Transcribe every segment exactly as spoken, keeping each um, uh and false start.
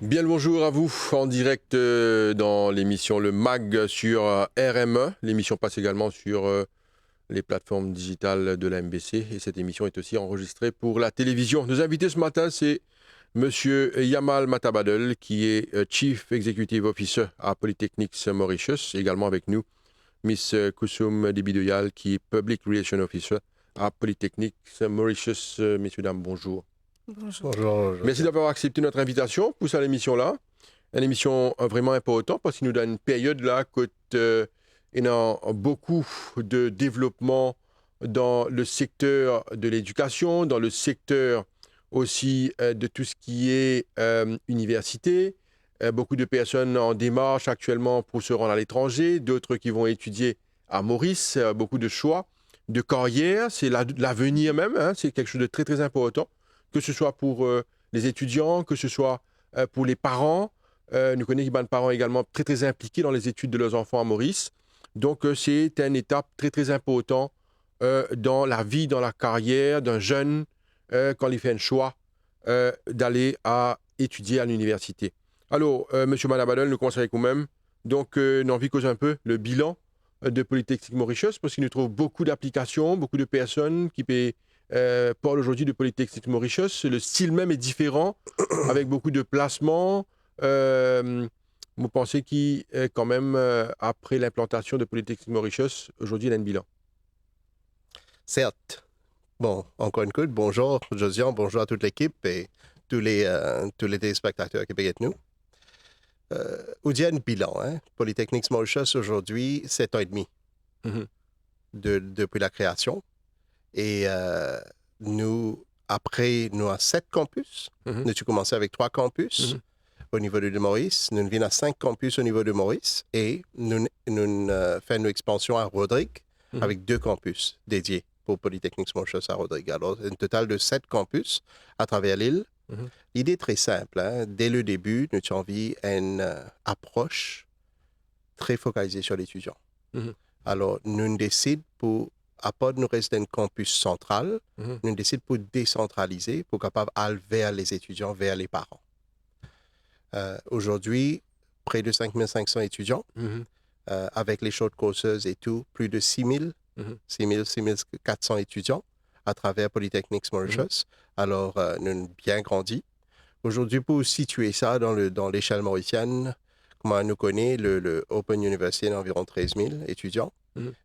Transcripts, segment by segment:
Bien le bonjour à vous, en direct, euh, dans l'émission Le Mag sur, euh, R M E. L'émission passe également sur, euh, les plateformes digitales de la M B C et cette émission est aussi enregistrée pour la télévision. Nos invités ce matin, c'est Monsieur Yamal Matabadel, qui est, euh, Chief Executive Officer à Polytechnics Mauritius. Également avec nous, Miss, euh, Kusum Debi Doyal, qui est Public Relations Officer à Polytechnics Mauritius. Euh, messieurs, dames, bonjour. Bonjour. Bonjour, Joseph. Merci d'avoir accepté notre invitation pour cette émission-là. Une émission, euh, vraiment importante parce qu'il nous donne une période là que, euh, il y a beaucoup de développement dans le secteur de l'éducation, dans le secteur aussi, euh, de tout ce qui est, euh, université. Euh, beaucoup de personnes en démarche actuellement pour se rendre à l'étranger, d'autres qui vont étudier à Maurice, euh, beaucoup de choix de carrière, c'est la-, l'avenir même, hein, c'est quelque chose de très, très important, que ce soit pour, euh, les étudiants, que ce soit, euh, pour les parents. Euh, nous connaissons des parents également très, très impliqués dans les études de leurs enfants à Maurice. Donc, euh, c'est une étape très, très importante, euh, dans la vie, dans la carrière d'un jeune, euh, quand il fait un choix, euh, d'aller à étudier à l'université. Alors, euh, Monsieur Matabadel, nous commençons avec vous-même. Donc, euh, nou anvi koz un peu le bilan, euh, de Polytechnics Mauritius, parce que nous trouvons beaucoup d'applications, beaucoup de personnes qui pe-, euh, parlent aujourd'hui de Polytechnics Mauritius. Le style même est différent, avec beaucoup de placements. Euh, vous pensez qui, euh, quand même, euh, après l'implantation de Polytechnics Mauritius, aujourd'hui, il y a un bilan ? Certes. Bon, encore une fois, bonjour Josiane, bonjour à toute l'équipe et tous les, euh, tous les téléspectateurs qui regardent nous. Euh, ou dir enn bilan, hein. Polytechnics Mauritius aujourd'hui, sept ans et demi de, depuis la création. Et, euh, nous, après, nous avons sept campus. Nous avons commencé avec trois campus au niveau de Maurice. Nous venons à cinq campus au niveau de Maurice. Et nous, nous, euh, faisons une expansion à Rodrigues avec deux campus dédiés pour Polytechnics Mauritius à Rodrigues. Alors, un total de sept campus à travers l'île. L'idée est très simple, hein. Dès le début, nous avons envie une, euh, approche très focalisée sur l'étudiant. Alors, nous décidons pour, à part nous rester un campus central, nous décidons pour décentraliser, pour capable aller vers les étudiants, vers les parents. Euh, aujourd'hui, près de cinq mille cinq cents étudiants, euh, avec les short courses et tout, plus de six mille, six mille, six mille quatre cents étudiants à travers Polytechnics Mauritius. Alors, euh, nous avons bien grandi. Aujourd'hui, pour situer ça dans le, dans l'échelle mauricienne, comme nous connaît, le, le Open University a environ treize mille étudiants.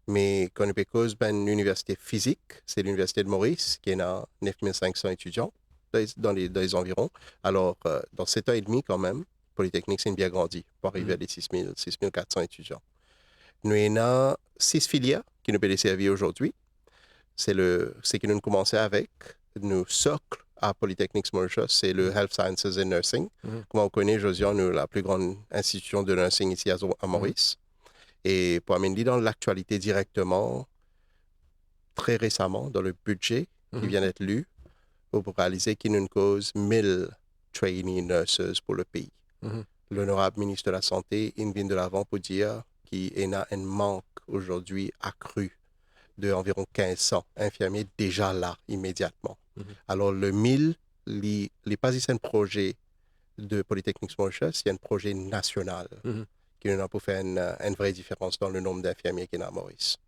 Mais quand on parle d'une université physique, c'est l'Université de Maurice qui a neuf mille cinq cents étudiants dans les, dans les, dans les environs. Alors, euh, dans sept ans et demi quand même, Polytechnics a bien grandi pour arriver à des six mille, six mille quatre cents étudiants. Nous avons six filières qui nous peuvent servir aujourd'hui. C'est le, ce que nous commençons avec, nos socles à Polytechnics Mauritius, c'est le Health Sciences and Nursing. Comme vous connaissez, Josiane, nous, la plus grande institution de nursing ici à, à Maurice. Et pour amener dans l'actualité directement, très récemment, dans le budget qui vient d'être lu, vous pouvez réaliser qu'il nous cause mille trainee nurses pour le pays. L'honorable ministre de la Santé, il vient de l'avant pour dire qu'il y a un manque aujourd'hui accru de environ quinze cents infirmiers déjà là immédiatement. Alors, le mille, li, li pa zis un projet de Polytechnics Mauritius, c'est un projet national qui nous a pour faire une, une vraie différence dans le nombre d'infirmiers qu'il y a à Maurice.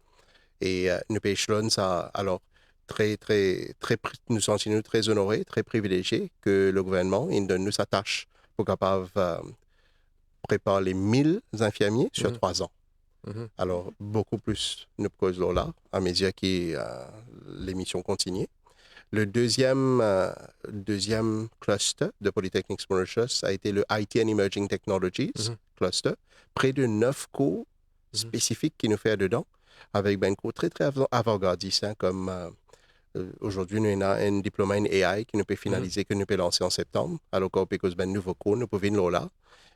Et, euh, nous pêchons ça, alors, très, très, très, pri-, nous sentons-nous très honorés, très privilégiés que le gouvernement, il donne nous sa tâche pour capable, euh, préparer les mille infirmiers sur trois ans. Alors, beaucoup plus nous causons là, à mesure que, euh, l'émission continue. Le deuxième, euh, deuxième cluster de Polytechnics Mauritius a été le I T and Emerging Technologies cluster. Près de neuf cours spécifiques qui nous fait dedans, avec ben cours très, très avant-, avant-gardistes, hein, comme, euh, euh, aujourd'hui, nous avons un diplôme en A I qui nous peut finaliser, que nous peut lancer en septembre. Alors, quand on peut cause ben nouveau cours, nous pouvons venir là.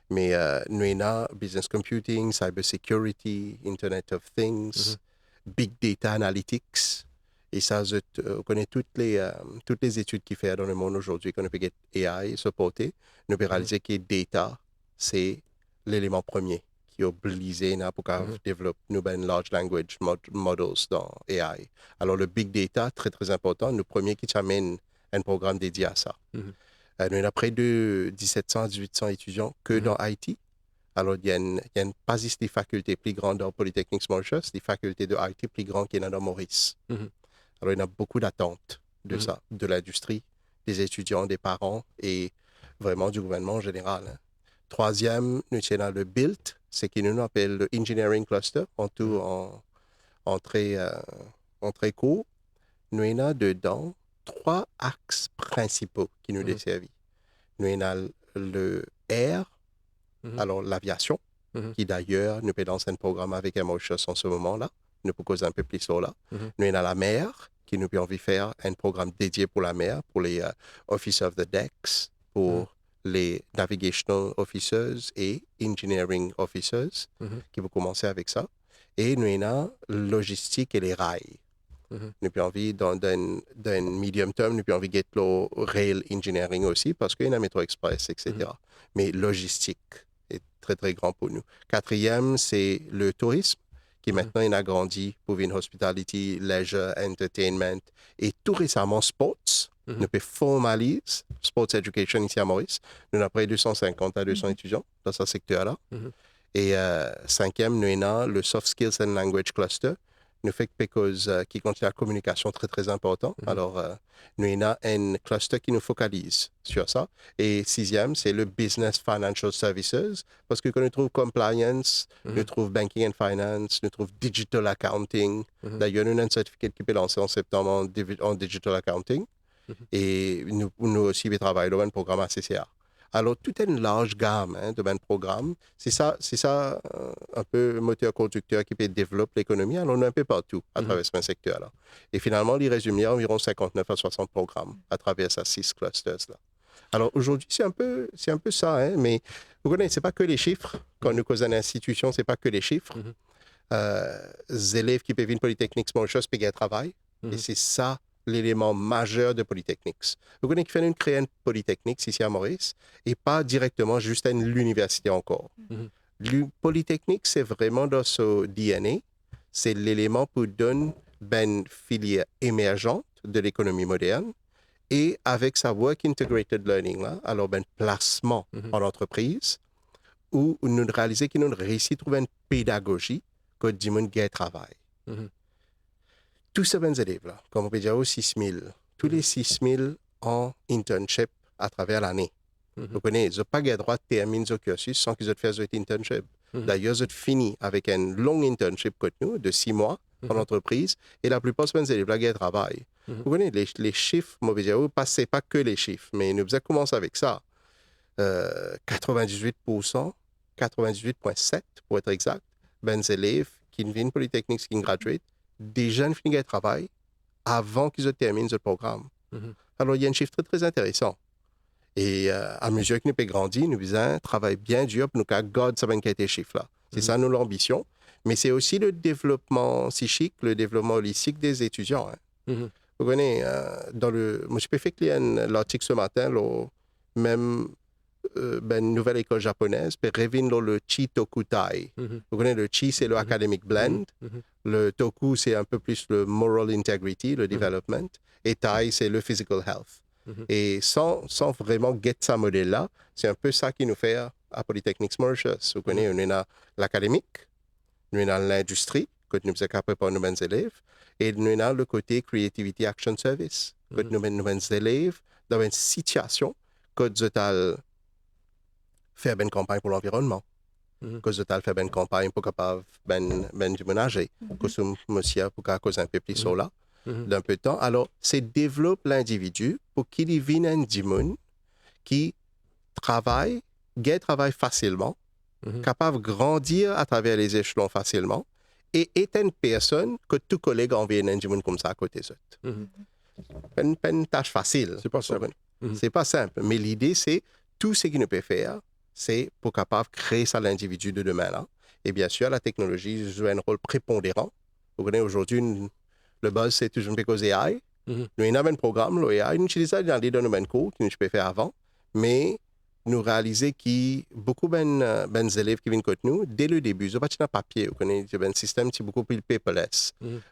Mais, euh, nous avons business computing, cyber security, Internet of Things, big data analytics. Et ça, je, euh, on connaît toutes les, euh, toutes les études qui fait dans le monde aujourd'hui, qu'on peut get A I supporté. Nous pouvons réaliser que data, c'est l'élément premier qui oblige nou pou kapav dévelop nou bann large language mod-, models dan A I. Alors, le big data, très, très important. Nou premie ki ti amenn enn program dedie a sa. Euh, nou ena pre de diset san a diwit san etidian ke dan I T. Alor, li ena, li ena pa zis li fakilte pli gran dan Polytechnics Mauritius, li fakilte de I T pli gran ki ena dan Moris. Alor, ena boukou datant de sa, de lindistri, des etidian, de paran e vreman di gouvernman an zeneral, hein. Trwaziem, nou ti ena le BILT, seki nou, nou apel le Engineering Cluster, antour, an, antre, euh, antre kour. Nou ena dedan trwa aks prinsipo ki nou deservi. Nou ena le air, alor laviasion, ki dayer nou pe lans enn program avek Air Mauritius an se moman la. Nou pou koz enn pe plis lor la. Nou ena lamer, ki nou pe anvi fer enn program dedie pou lamer, pou le, euh, Officer of the Decks, pou le navigational officers e engineering officers, ki pou koumanse avek sa. E nou ena lozistik e leray. Nou pe anvi, dan, dan, dan medium term, nou pe anvi get lor rail engineering osi, parski ena Metro Express, et cetera. Me lozistik e tre, tre gran pou nou. Katriem, se le tourism, ki mintnan ena grandi pou vinn hospitality, leisure, entertainment, e tou resaman sports. Nou pe formaliz sports education isi a Moris. Nou ena pre de san sinkant a de san etidian dan sa sekter la. E, euh, sinkiem, nou ena le soft skills and language cluster. Nou fek pe koz, euh, ki konsern lakominikasion, tre, tre inportan. Alor, euh, nou ena enn cluster ki nou fokaliz sir sa. E siziem, se le business financial services, parski kan nou trouv compliance, nou trouv banking and finance, nou trouv digital accounting. Dayer, nou ena enn sertifikat ki pe lanse an septanm an divi-, an digital accounting. E nou, nou osi pe travay lor enn program A C C A. Alor, tou enn large gamme, hein, de bann program. Se sa, se sa, euh, enn pe moter kondikter ki pe devlop lekonomi. Alor, nou enn pe partou atraver sa sekter la. E finalman, li rezime anviron sinkant-nef a swasant program atraver sa sis clusters la. Alor, azordi, se enn pe, se enn pe sa, hein, me ou kone, se pa ke le sif. Kan nou koz enn institision, se pa ke le sif. Euh, zelev ki pe vinn Polytechnics Mauritius pe gagn travay. E se sa leleman mazer de Polytechnics. Ou kone kifer nou kre enn Polytechnics isi a Moris e pa direkteman zis enn liniversite ankor. Li-, Polytechnics, se vreman dan so D N A, se leleman pou donn bann filier emerzan de lekonomi modern, e avek sa work integrated learning la, alor bann plasman an antrepriz, ou nou realize ki nou reisi trouv enn pedagozi kot dimoun gagn travay. Tou sa bann zelev la, kouma pe dir, sis mil, tou le sis mil an internship atraver lane. Ou kone, zot pa gagn drwa terminn zot cursus san ki zot fer zot internship. Dayer, zot fini avek enn long internship kot nou, de sis mwa, an antrepriz, e laplipar sa bann zelev la gagn travay. Ou kone, le, le sif, mo pe dir, ou pa, se pa ke le sif, me nou bizin koumans avek sa. Euh, katrevin-diz-wit pou san, katrevin-diz-wit pwin set pou et egzak, bann zelev ki vinn Polytechnics, ki graduate, deza inn fini gagn travay avan ki zot terminn zot program. Alor, li enn sif tre, tre interesan. E, euh, amizir ki nou pe grandi, nou bizin travay bien dir pou nou kapav gard sa bann kalite sif la. Se sa nou lanbision, me se osi le devlopman psikik, le devlopman olistik de etidian, hein. Ou kone, euh, dan le, mo ti pe fek lir enn lartik se matin, lor mem, euh, bann nouvel lekol japonez pe revinn lor le chi toku tai. Ou kone, le chi, se le academic blend. Le toku, se enn pe plis le moral integrity, le development. E tai, se le physical health. E san, san vreman get sa model la, se enn pe sa ki nou fer a Polytechnics Mauritius. Ou kone, nou ena lakademik, nou ena lindistri, kot nou bizin kapav prepar nou bann zelev, e nou ena le kote Creativity Action Service, kot nou met nou bann zelev dan enn sitiasion kot zot al fer bann kanpagn pou lanvironnman, kot zot al fer bann kanpagn pou kapav bann, bann dimoun aze, kot so mo osi pou kapav koz enn pe plis lor la, dan enn pe tan. Alor, se devlop lindividi pou ki li vinn enn dimoun ki travay, gagn travay fasilman, kapav grandi atraver le zeselon fasilman, e et enn personn kot tou koleg anvi ena enn dimoun koumsa akote zot. Pena, pena tas fasil. Se pa sinp. Se pa sinp, me lide se tou seki nou pe fer, se pou kapav kre sa lindividi de demin la. E biensir, lateknolozi zwe enn rol preponderan. Ou kone, azordi, n-, le buzz, se touzour pe koz A I. Nou ena bann program lor A I, nou ti deza ale dan nou bann kour ki nou ti pe fer avan, me nou realize ki boukou bann, euh, bann zelev ki vinn kot nou, de le debi, zot pa ti ena papie, ou kone, bann sistem ti boukou pli paperless.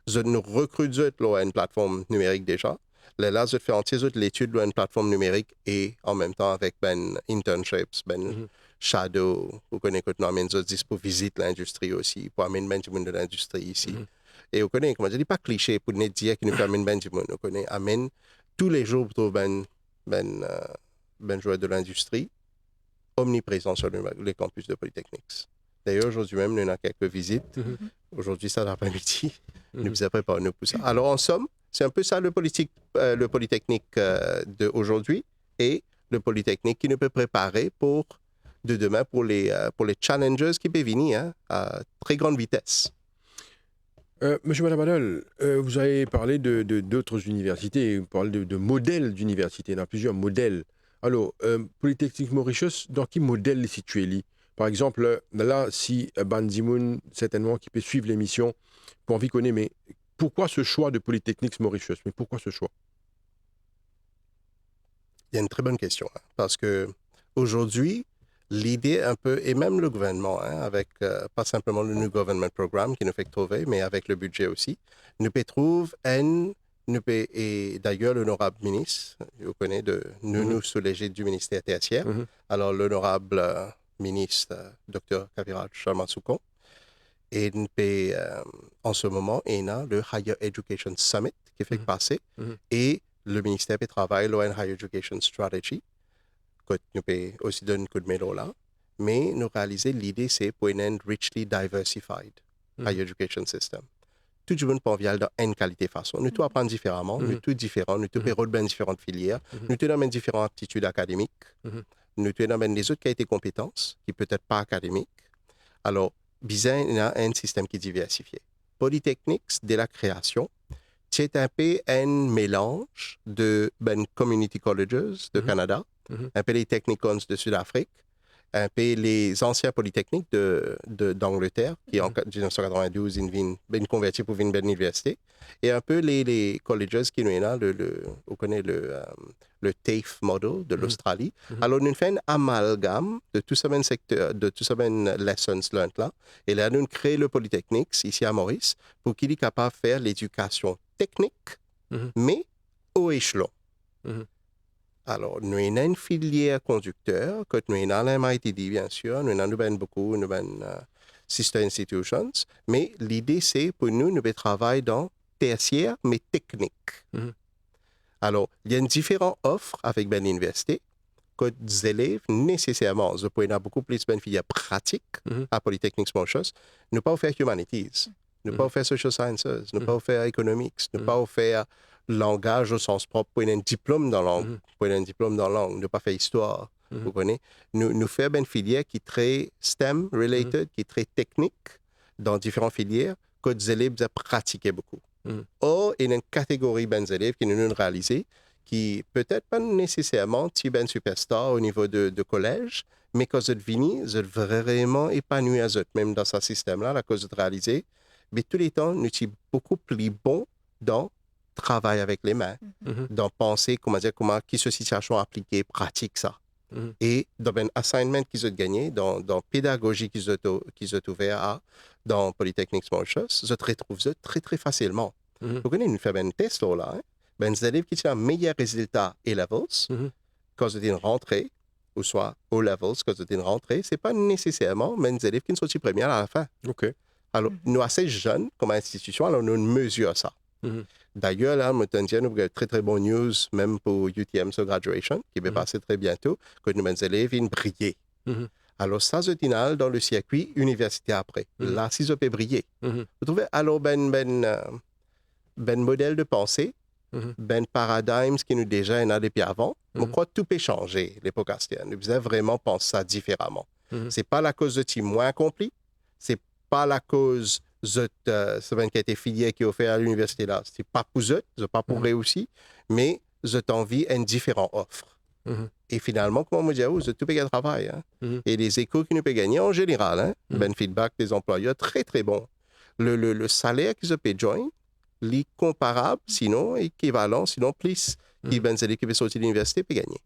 Zot, nou rekrit zot lor enn platform nimerik deza, Lerla zot fer antie zot letid lor enn platform nimerik e anmemtan avek bann internships, bann Mhm. shadow, ou kone, kot nou amenn zot zis pou vizit lindistri osi, pou amenn bann dimoun de lindistri isi. Mhm. E ou kone, kouma dir, li pa klishe pou net dir ki nou pe amenn bann dimoun, ou kone, amenn toulezour pou trouv bann, bann, euh, bann zwer de lindistri omniprezan sur le, le campus de Polytechnics. D'ailleurs, aujourd'hui même, nous avons quelques visites. Mhm. Aujourd'hui, cet après-midi, nous Mhm. nous préparons pour ça. Alors, en somme, c'est un peu ça le politique, euh, le Polytechnique, euh, d'aujourd'hui et le Polytechnique qui nous peut préparer pour de demain pour les, euh, pour les challenges qui peuvent venir, hein, à très grande vitesse. Euh, Monsieur Madabadal, euh, vous avez parlé de, de, d'autres universités, vous parlez de, de modèles d'université, il y en a plusieurs modèles. Alors, euh, Polytechnique Mauritius, dan ki modèl li sitié li? Par exemple, la, si, euh, bann dimoun, certainement, ki pe swiv lemision, pou anvi kone, me pourquoi ce choix de Polytechnique Mauritius? Mais pourquoi ce choix? Il y a une très bonne question, hein, parce que aujourd'hui, l'idée un peu, et même le gouvernement, hein, avec, euh, pas simplement le New Government Program qui nous fait trouver, mais avec le budget aussi, nous pe trouv enn, nous pe, et d'ailleurs l'honorable ministre, vous connaissez, de, nous, Mhm. nous sous l'égide du ministère tertiaire. Mhm. Alors l'honorable, euh, ministre, euh, Docteur Kaviraj Sharma Sookon, e nou pe, euh, en ce moment, ena le Higher Education Summit ki fek Mhm. pase, Mhm. e le minister pe travay lor enn Higher Education Strategy, kot nou pe osi donn koudme lor la, me nou realize lide se pou ena enn richly diversified Mhm. higher education system. Tou dimoun pa anvi al dan enn kalite fason. Nou tou aprann diferaman, nou Mhm. tou diferan, nou tou pe Mhm. rod bann diferan filier, Mhm. nou tou ena bann diferan aptitid akademik, Mhm. nou tou ena bann lezot kalite konpetans ki petet pa akademik. Alor, bizin ena enn sistem ki diversifie. Polytechnics, de la kreasion, ti ete enpe enn melanz de bann community colleges de Mhm. Canada, Mhm. enpe les Technikons de Sud-Afrique, enpe les anciens polytechniques de, de, d'Angleterre, ki an Mhm. dix-neuf cent quatre-vingt-douze inn vinn, inn konverti pou vinn bann liniversite, e enpe les, les colleges ki nou ena, le, le, ou kone le, euh, le TAFE model de Mhm. l'Australie. Mhm. Alor, nou fer enn amalgam de tou sa bann sekter, de tou sa bann lessons learned la, e la nou kre le Polytechnics isi a Moris, pou ki li kapav fer ledikasion teknik, Mhm. me o echelon. Mhm. Alor, nou ena enn filier kondikter, kot nou ena l'M I T D, bien sir, nou ena nou bann boukou, nou bann, euh, sister institutions, me lide se pou nou, nou pe travay dan tersier, me teknik. Mhm. Alor, li ena enn diferan of avek bann liniversite, kot zelev neseserman, zot pou ena boukou plis bann filier pratik Mhm. a Polytechnics Mauritius, nou pa ofer humanities, nou pa Mhm. ofer social sciences, nou pa Mhm. ofer economics, nou Mhm. pa ofer langaz o sans prop pou ena enn diplom dan lang, Mhm. pou ena enn diplom dan lang, nou pa fer istwar, Mhm. vous comprenez? Nou, nou fer bann filier ki tre STEM related, Mhm. ki tre teknik, dan diferan filier, kot zelev bizin pratike boukou. Mhm. Or, ena enn kategori bann zelev ki nou, nou realize, ki petet pa neseserman ti bann superstar o nivo de, de kolez, me kan zot vini, zot vreman epanwir zot mem dan sa sistem la, lakoz zot realize, be touletan, nou ti boukou pli bon dan travay avek lame, Mhm. dan panse, kouma dir, kouma, ki so sitiasion aplike, pratik sa. Mhm. E dan bann assignment ki zot gagne, dan, dan pedagozi ki zot o-, ki zot ouver a, dan Polytechnics Mauritius, zot retrouv zot tre, tre fasilman. Mhm. Vous connaissez, nou fer bann tes lor la, hein? Bann zelev ki ti ena meyer rezilta A levels, Mhm. kan zot inn rantre, ouswa O levels, kan zot inn rantre, se pa neseserman bann zelev ki sorti premie a la fin. Ok. Alor, Mhm. nou ase zenn kouma institision, alor nou mezir sa. Mhm. Dayer, la, mo tann dir, nou gagn tre, tre bon news, mem pou U T M so graduation, ki pe Mhm. pase tre biento, kot nou bann zelev inn briye. Mhm. Alor sa, zot inn al dan le sirkwi iniversite apre. Mhm. La, si zot pe briye. Mhm. Vous trouvez? Alor, bann, bann, euh, bann model de panse, Mhm. bann paradigms ki nou deza ena depi avan, mo Mhm. krwar tou pe sanze lepok aster. Nou bizin vreman pans sa diferaman. Mhm. Se pa lakoz zot ti mwin konpli, se pa lakoz zot, euh, sa bann kalite filier ki ofer a liniversite la, se pa pou zot, zot pa pou Mhm. reisi, me zot anvi enn diferan of. Mhm. E finalman, kouma mo dir, zot tou pe gagn travay, hein. Mhm. E lezeko ki nou pe gagne, an zeneral, hein, Mhm. bann feedback de zanplwayer tre, tre bon. Le, le, le saler ki zot pe gagne, li konparab, sinon ekivalan, sinon plis, ki Mhm. bann zelev ki pe sorti liniversite pe gagne.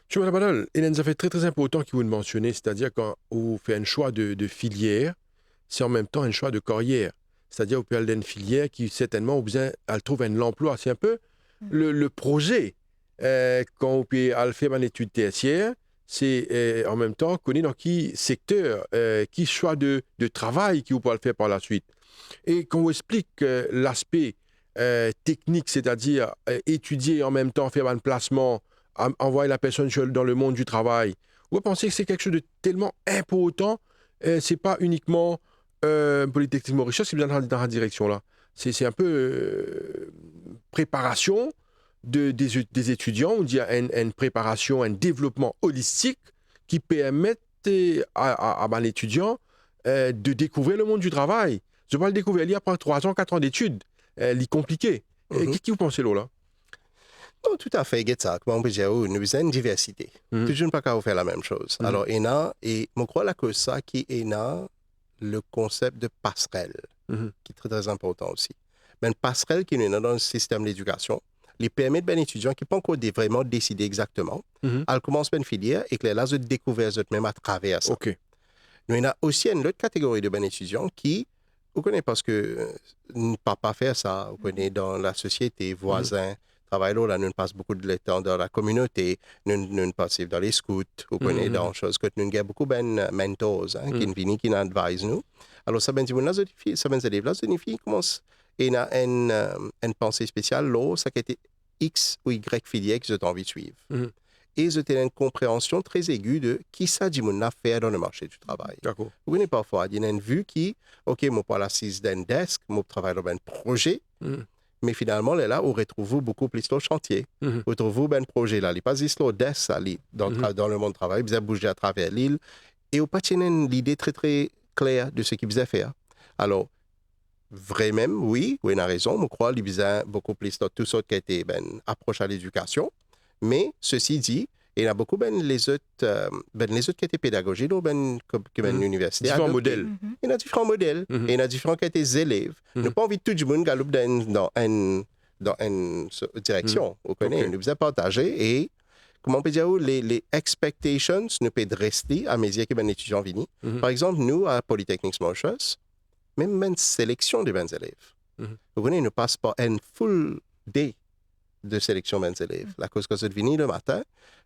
Msye Madabadal, ena enn zafer tre, tre inportan ki ou mansione, setadir kan ou fer enn swa de, de filier, se an mem tan enn swa de karyer. Setadir ou pe al dan enn filier ki sertennman ou bizin al trouv enn lanplwa. Se enn pe le, le proze, eh, kan ou pe al fer bann etid tersier, se, eh, an mem tan kone dan ki sekter, eh, ki swa de, de travay ki ou pou al fer par laswit. E kan ou explik, eh, laspe, eh, teknik, setadir, eh, etidie e an mem tan fer bann plasman, am-, anvway lapersonn sir, dan lemond di travay, ou pa panse ki se kiksoz de telman inportan, eh, se pa inikman, eh, Polytechnique Mauritius ki bizin al dan sa direksion la. Se, se inpe, eh, preparasion de, des, des etidian, ou dir enn, enn preparasion, enn devlopman olistik ki permet, eh, a, a, a bann etidian, eh, de dekouvrir lemond di travay. Zot pa al dekouvrir li apre trwa an, kat an detid. Eh, li konplike. Eh, Mhm. ki, ki ou panse lor la? Non, toutafe, get sa. Kouma mo pe dir ou, nou bizin enn diversite. Mhm. Tou dimoun pa kapav fer lamem soz. Mhm. Alor, ena, e mo krwar lakoz sa ki ena le konsep de pasrel, Mhm. ki tre, tre inportan osi. Bann pasrel ki nou ena dan sistem ledikasion, li permet bann etidian ki pa ankor de, vreman deside exakteman, Mhm. al koumans bann filier, e lerla zot dekouver zot mem atraver sa. Ok. Nou ena osi enn lot kategori de bann etidian ki, ou kone, parski, eh, nou pa, pa fer sa, ou kone, Mhm. dan lasosiete, Mhm. vwazin, travay lor la, nou pas boukou de letan dan lakominote, nou, nou pas dan leskout, ou kone, Mhm, dan mhm. soz kot nou gagn boukou bann, eh, mentors, hein, ki Mhm. vini, ki advise nou. Alor, sa bann dimoun la, zot fi-, sa bann zelev la, zot finn koumans ena enn, eh, enn panse spesial lor sa ki ete X ou Y filier ki zot anvi swiv. Mhm. E zot ena enn konpreansion tre egi de ki sa dimoun la fer dan lemarse di travay. Dakor. Ou kone, parfwa, li ena enn vi ki, ok, mo pou al asiz dan enn desk, mo pou travay lor bann proze, Mhm. me finalman, lerla, ou retrouv ou boukou plis lor santie. Mhm. Ou trouv ou bann proze la, li pa zis lor desk sa, li dan tra-, Mhm. dan lemond travay, bizin bouze atraver lil, e ou pa ti ena enn lide tre, tre kler de seki bizin fer. Alor, vremem, wi, ou ena rezon, mo krwar li bizin boukou plis dan tou sort kalite bann apros a ledikasion. Me, sesi di, ena boukou bann lezot, eh, bann lezot kalite pedagozi lor bann, ki bann Mhm. liniversite Diferan adopte. Model. Mhm. Ena diferan model, Mhm. ena diferan kalite zelev. Mhm. Nou pa anvi tou dimoun galoup dan enn, dan enn, dan enn so-, direksion, Mhm. ou kone, Ok. nou bizin partaze e, kouma nou pe dir, le, le expectations, nou pe dres li amezir ki bann etidian vini. Mhm. Par exanp, nou, a Polytechnics Mauritius, mem bann seleksion de bann zelev. Mhm. Ou kone, nou pas par enn full day de seleksion bann zelev. Mhm. Lakoz kan zot vini lematin,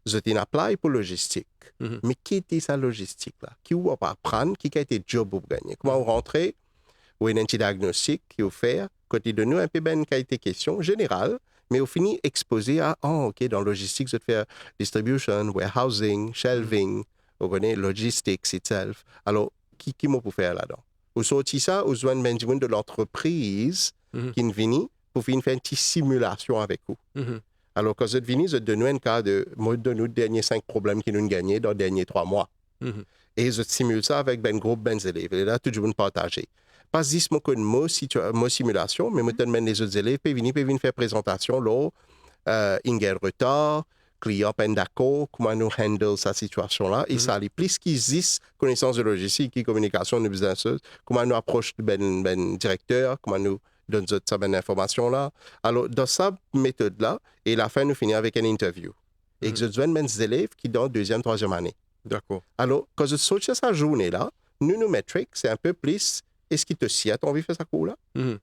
zot inn apply pou logistik. Mhm. Me ki ete sa logistik la? Ki ou pou aprann? Ki kalite job ou pou gagne? Kouma ou rantre, ou ena enn ti diagnostik ki ou fer, kot li donn ou inpe bann kalite kestion zeneral, me ou fini expoze a, ah, ok, dan logistik, zot fer distribution, warehousing, shelving, ou kone, logistics itself. Alor, ki, ki mo pou fer ladan? Ou sorti sa, ou zwenn bann dimoun de lantrepriz Mhm. ki vini pou vinn fer enn ti similasion avek ou. Mhm. Alor, kan zot vini, zot donn ou enn ka de, mo donn ou dernie sink problem ki nou'nn gagne dan dernie trwa mwa. Mhm. E zot simil sa avek bann group bann zelev. E la, tou dimoun partaze. Pa zis mo konn mo situa-, mo similasion, me mo tann bann lezot zelev pe vini, pe vinn fer prezantasion lor, eh, inn gagn retar, klian pa inn dakor, kouma nou handle sa sitiasion la, e Mhm. sa ale plis ki zis konesans de logistik, ki kominikasion nou bizin, so, kouma nou apros bann, bann direkter, kouma nou donn zot sa bann informasion la. Alor, dan sa metod la, e lafin nou fini avek enn interview. E Mhm. zot zwenn bann zelev ki dan deziem, trwaziem ane. Dakor. Alor, kan zot sorti sa zourne la, nou, nou metrik, se inpe plis, eski to sir to anvi fer sa kour la? Mhm.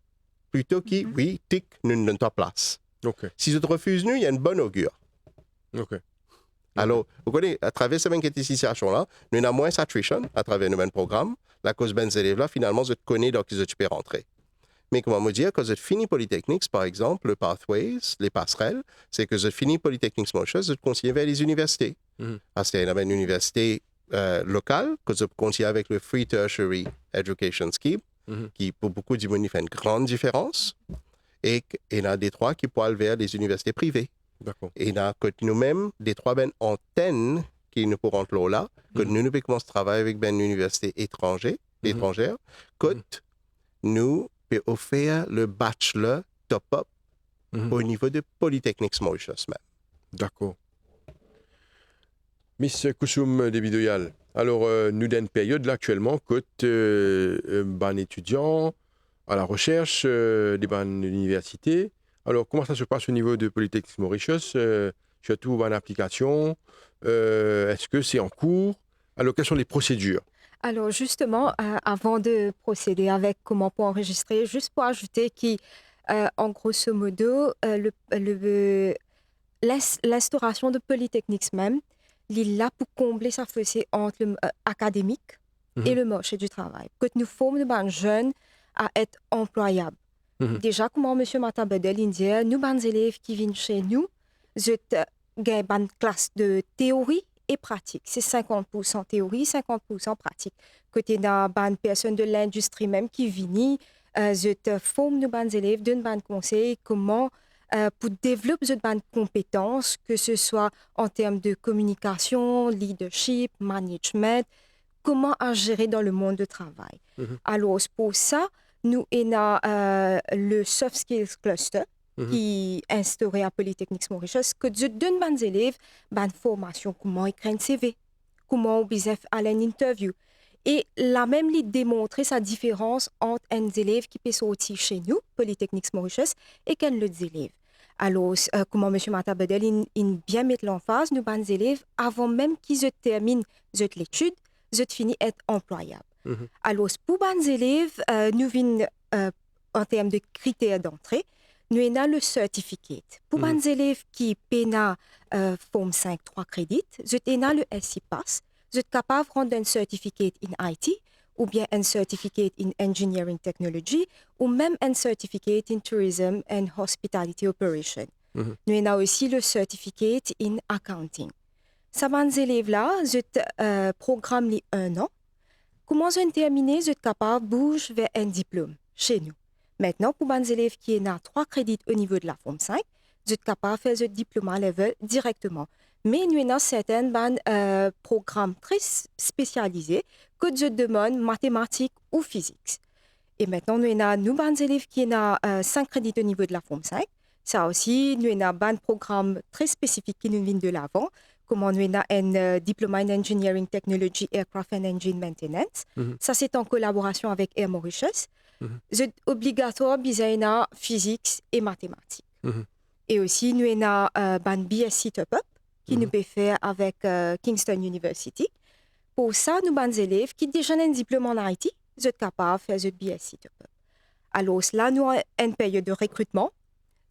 Plito ki, Mhm. wi, tik, nou donn twa plas. Ok. Si zot refiz nou, li enn bon ogir. Ok. Alor, ou kone, atraver sa bann kalite sitiasion la, nou ena mwins attrition atraver nou bann program, lakoz bann zelev la, finalman, zot kone dan ki zot ti pe rantre. Me kouma mo dir, kan zot fini Polytechnics, par exanp, le pathways, le pasrel, se ke zot fini Polytechnics Mauritius, zot kontigne ver leziniversite. Mhm. Aster ena bann iniversite, eh, lokal, kot zot kontigne avek le Free Tertiary Education Scheme, Mhm. ki pou boukou dimoun, li fer enn gran diferans, e k-, ena detrwa ki pou al ver leziniversite prive. Dakor. Ena kot nou mem, detrwa bann antenn ki nou pou rant lor la, kot Mhm. nou, nou pe koumans travay avek bann iniversite etranze, Mhm. etranzer, kot Mhm. nou pe ofer le bachelor top up Mhm. o nivo de Polytechnics Mauritius mem. Dakor. Miss Koussoum Debidoyal, alor, eh, nou dan enn peryod la aktielman kot, eh, eh, bann etidian a la resers, eh, de bann liniversite. Alor, kouma sa se pas o nivo de Polytechnics Mauritius, eh, sirtou bann aplikasion, eh, eski se an kour? Alor, quelles sont les procédures? Alors justement, euh, avant de procéder avec comment pour enregistrer, juste pour ajouter que, Euh, en grosso modo, euh, le, le, l'ins-, l'instauration de Polytechnics mem, li la pou konble sa fose ant le, euh, akademik e le marché du travail. Kot nou form nou bann zenn a et anplwayab. Deza, kouma Misie Mata Bedell inn dir, nou bann zelev ki vinn chez nou, zot, euh, gagn bann klas de teori e pratik. Se sinkant pour san teori, sinkant pour san pratik. Kot ena bann personn de lindistri mem ki vini, euh, zot, euh, form nou bann zelev, donn bann konsey kouma, euh, pou devlop zot bann konpetans, ke se swa an term de kominikasion, leadership, management, kouma a zere dan le mond de travay. Alor, pou sa, nou ena, euh, le Soft Skills Cluster, ki instaure a Polytechnics Mauritius, kot zot donn bann zelev bann formasion, kouma ekrir enn C V, kouma ou bizin al enn interview. E la mem li demontre sa diferans ant enn zelev ki pe sorti chez nou, Polytechnics Mauritius, ek enn lot zelev. Alor, euh, kouma Misie Mata Bedell inn, inn bien met lanfaz, nou bann zelev, avan mem ki zot terminn zot letid, zot fini et anplwayab. Alor, pou bann zelev, euh, nou vinn, euh, an term de kriter dantre, nou ena le certificate. Pou bann zelev ki pena, euh, Form five trwa kredit, zot ena le S C pass, zot kapav rant dan enn certificate in I T, oubien enn certificate in engineering technology, ou mem enn certificate in tourism and hospitality operation. Nou ena osi le certificate in accounting. Sa bann zelev la, zot, euh, program li enn an. Kouma zot inn termine, zot kapav bouz ver enn diplom chez nou. Aster, pou bann zelev ki ena trwa kredit o nivo de la Form five, zot kapav fer zot diploma level direkteman. Me nou ena sertin bann, euh, program tre s-, spesialize, kot zot demann matematik ou fizik. E aster, nou ena nou bann zelev ki ena, euh, fink kredit o nivo de la Form five. Sa osi, nou ena bann program tre spesifik ki nou vinn de lavan, kouma nou ena enn, euh, Diploma in Engineering Technology, Aircraft and Engine Maintenance. Sa, se an kolaborasion avek Air Mauritius. Zot obligatwar bizin ena fizik e matematik. E osi, nou ena, euh, bann B S C top-up ki nou pe fer avek, euh, Kingston University. Pou sa, nou bann zelev ki deza ena enn diplom an I T, zot kapav fer zot B S C top-up. Alor, la nou enn period de rekritman,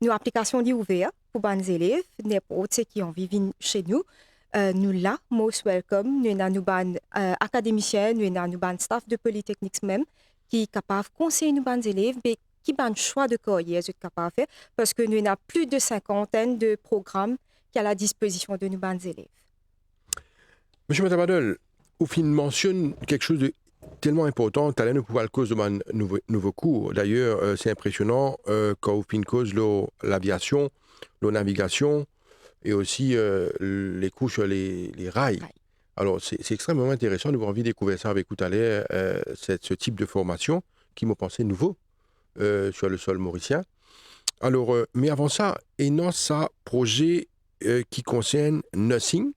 nou aplikasion li ouver pou bann zelev, ninport seki anvi vinn chez nou, euh, nou la, most welcome, nou ena nou bann, euh, akademisien, nou ena nou bann staff de Polytechnics mem, ki kapav konsey nou bann zelev, be ki bann swa de karyer zot kapav fer, parski nou ena plis de sinkantenn de program ki a la dispozision de nou bann zelev. Misie Mata Bedell, ou finn mansionn kiksoz de telman inportan, taler nou pou al koz de bann nouvo, nouvo kour. Dayer, euh, se inpresionan, euh, kan ou finn koz lor laviasion, lor navigasion, e osi, euh, le kour sur le, le ray. Ray. Alor, se, se extrememan interesan, nou anvi dekouver sa avek ou taler, euh, se, se tip de formasion ki, mo panse, nouvo, euh, sur le sol morisien. Alor, euh, me avan sa, ena sa proze, euh, ki konsern nursing,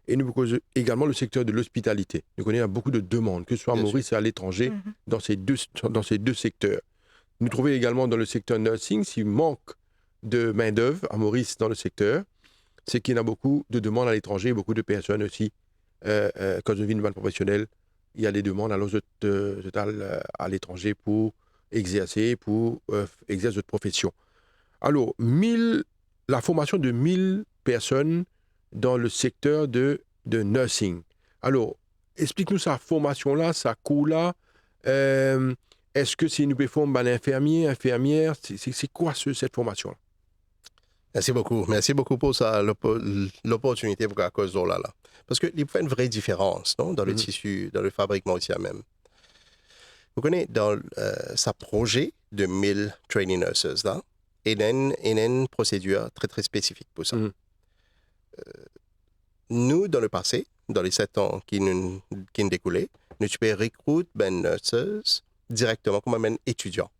e nou pou koz egalman le sekter de lospitalite. Nou kone ena boukou de demann, ke se swa Moris e aletranze, dan se de, dan se de sekter. Nou trouve egalman dan le sekter nursing, si mank de main-d'œuvre a Moris dan le sekter, se ki ena boukou de demann aletranze, boukou de personn osi, euh, euh, kan zot vinn bann profesionel, ena de demann, alor zot, euh, zot al, euh, aletranze pou exerse, pou, euh, exerse zot profesion. Alor, mil, la formasion de mil personn dan le sekter de, de nursing. Alor, explik nou sa formasion la, sa kour la, euh, eski se nou pe form bann infirmie, infirmier, se, se, se kwa se, set formasion la? Mersi boukou. Mersi boukou pou sa, lopo-, loportinite pou koz lor la la. Parski li pou fer enn vre diferans, non, dan le tisi, dan le fabrik morisien mem. Ou kone, dan, euh, sa proze de mil trainee nurses la, ena enn, ena enn prosedir tre, tre spesifik pou sa. Euh, nou, dan le pase, dan le set an ki nou, ki'nn dekoule, nou ti pe rekrit bann nurses direkteman kouma bann etidian.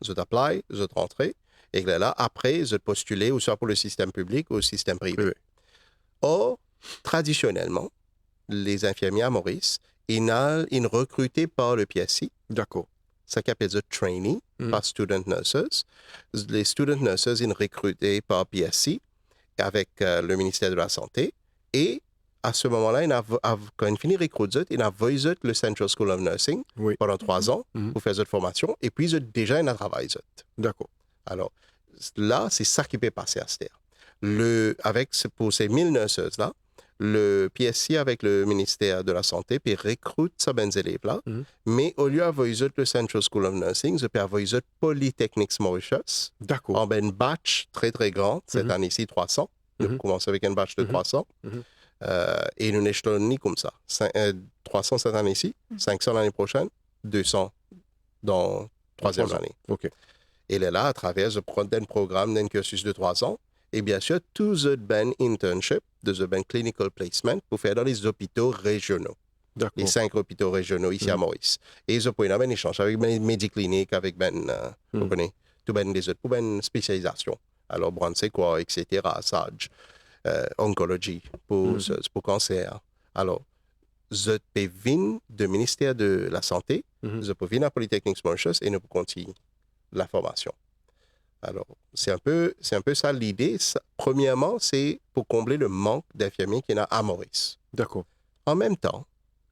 Zot apply, zot rantre, e lerla, apre, zot postile ouswa pou le sistem piblik ou sistem prive. Wi, wi. Or, tradisionelman, les infirmiers à Maurice, inn al, inn rekrite par le P S C. Dakor. Sa ki apel zot trainee, par student nurses. Les student nurses inn rekrite par P S C avek, euh, le minister de la Sante. E a se moman la, inn av-, av-, kan inn fini rekrit zot, inn avoy zot le Central School of Nursing pandan trwa an pou fer zot formasion, epi zot deza inn al travay zot. Dakor. Alor, la, se sa ki pe pase aster. Le, avek, se pou se mil nurses la, le P S C avek le Minister de la Sante pe rekrout sa bann zelev la, me olie avoy zot le Central School of Nursing, zot pe avoy zot Polytechnics Mauritius, an bann batch tre, tre gran, set ane isi, trwa san. Nou koumans avek enn batch de trwa san, e nou echelonn li koumsa. Trwa san set ane isi, senk san lane prosenn, de san dan trwaziem lane. E lerla, atraver zot pran enn program, enn kirsis de trwa san, e biensir, tou zot bann internship, de zot bann clinical placement pou fer dan lezopito reziono. Les cinq hôpitaux régionaux isi a Moris. E zot pou ena bann esanz avek bann Mediclinic, avek bann, euh, ou kone, tou bann lezot pou bann spesializasion. Alor, brann se kwa, et cetera, SAJ, euh, oncology, pou, pou kanser. Alor, zot pe vinn de Minister de Lasante, zot pou vinn a Polytechnics Mauritius e nou pou kontign laformasion. Alor, se enpe, se enpe sa lide. Sa, premierman, se pou konble le mank dinfirmie ki ena a Moris. Dakor. An mem tan,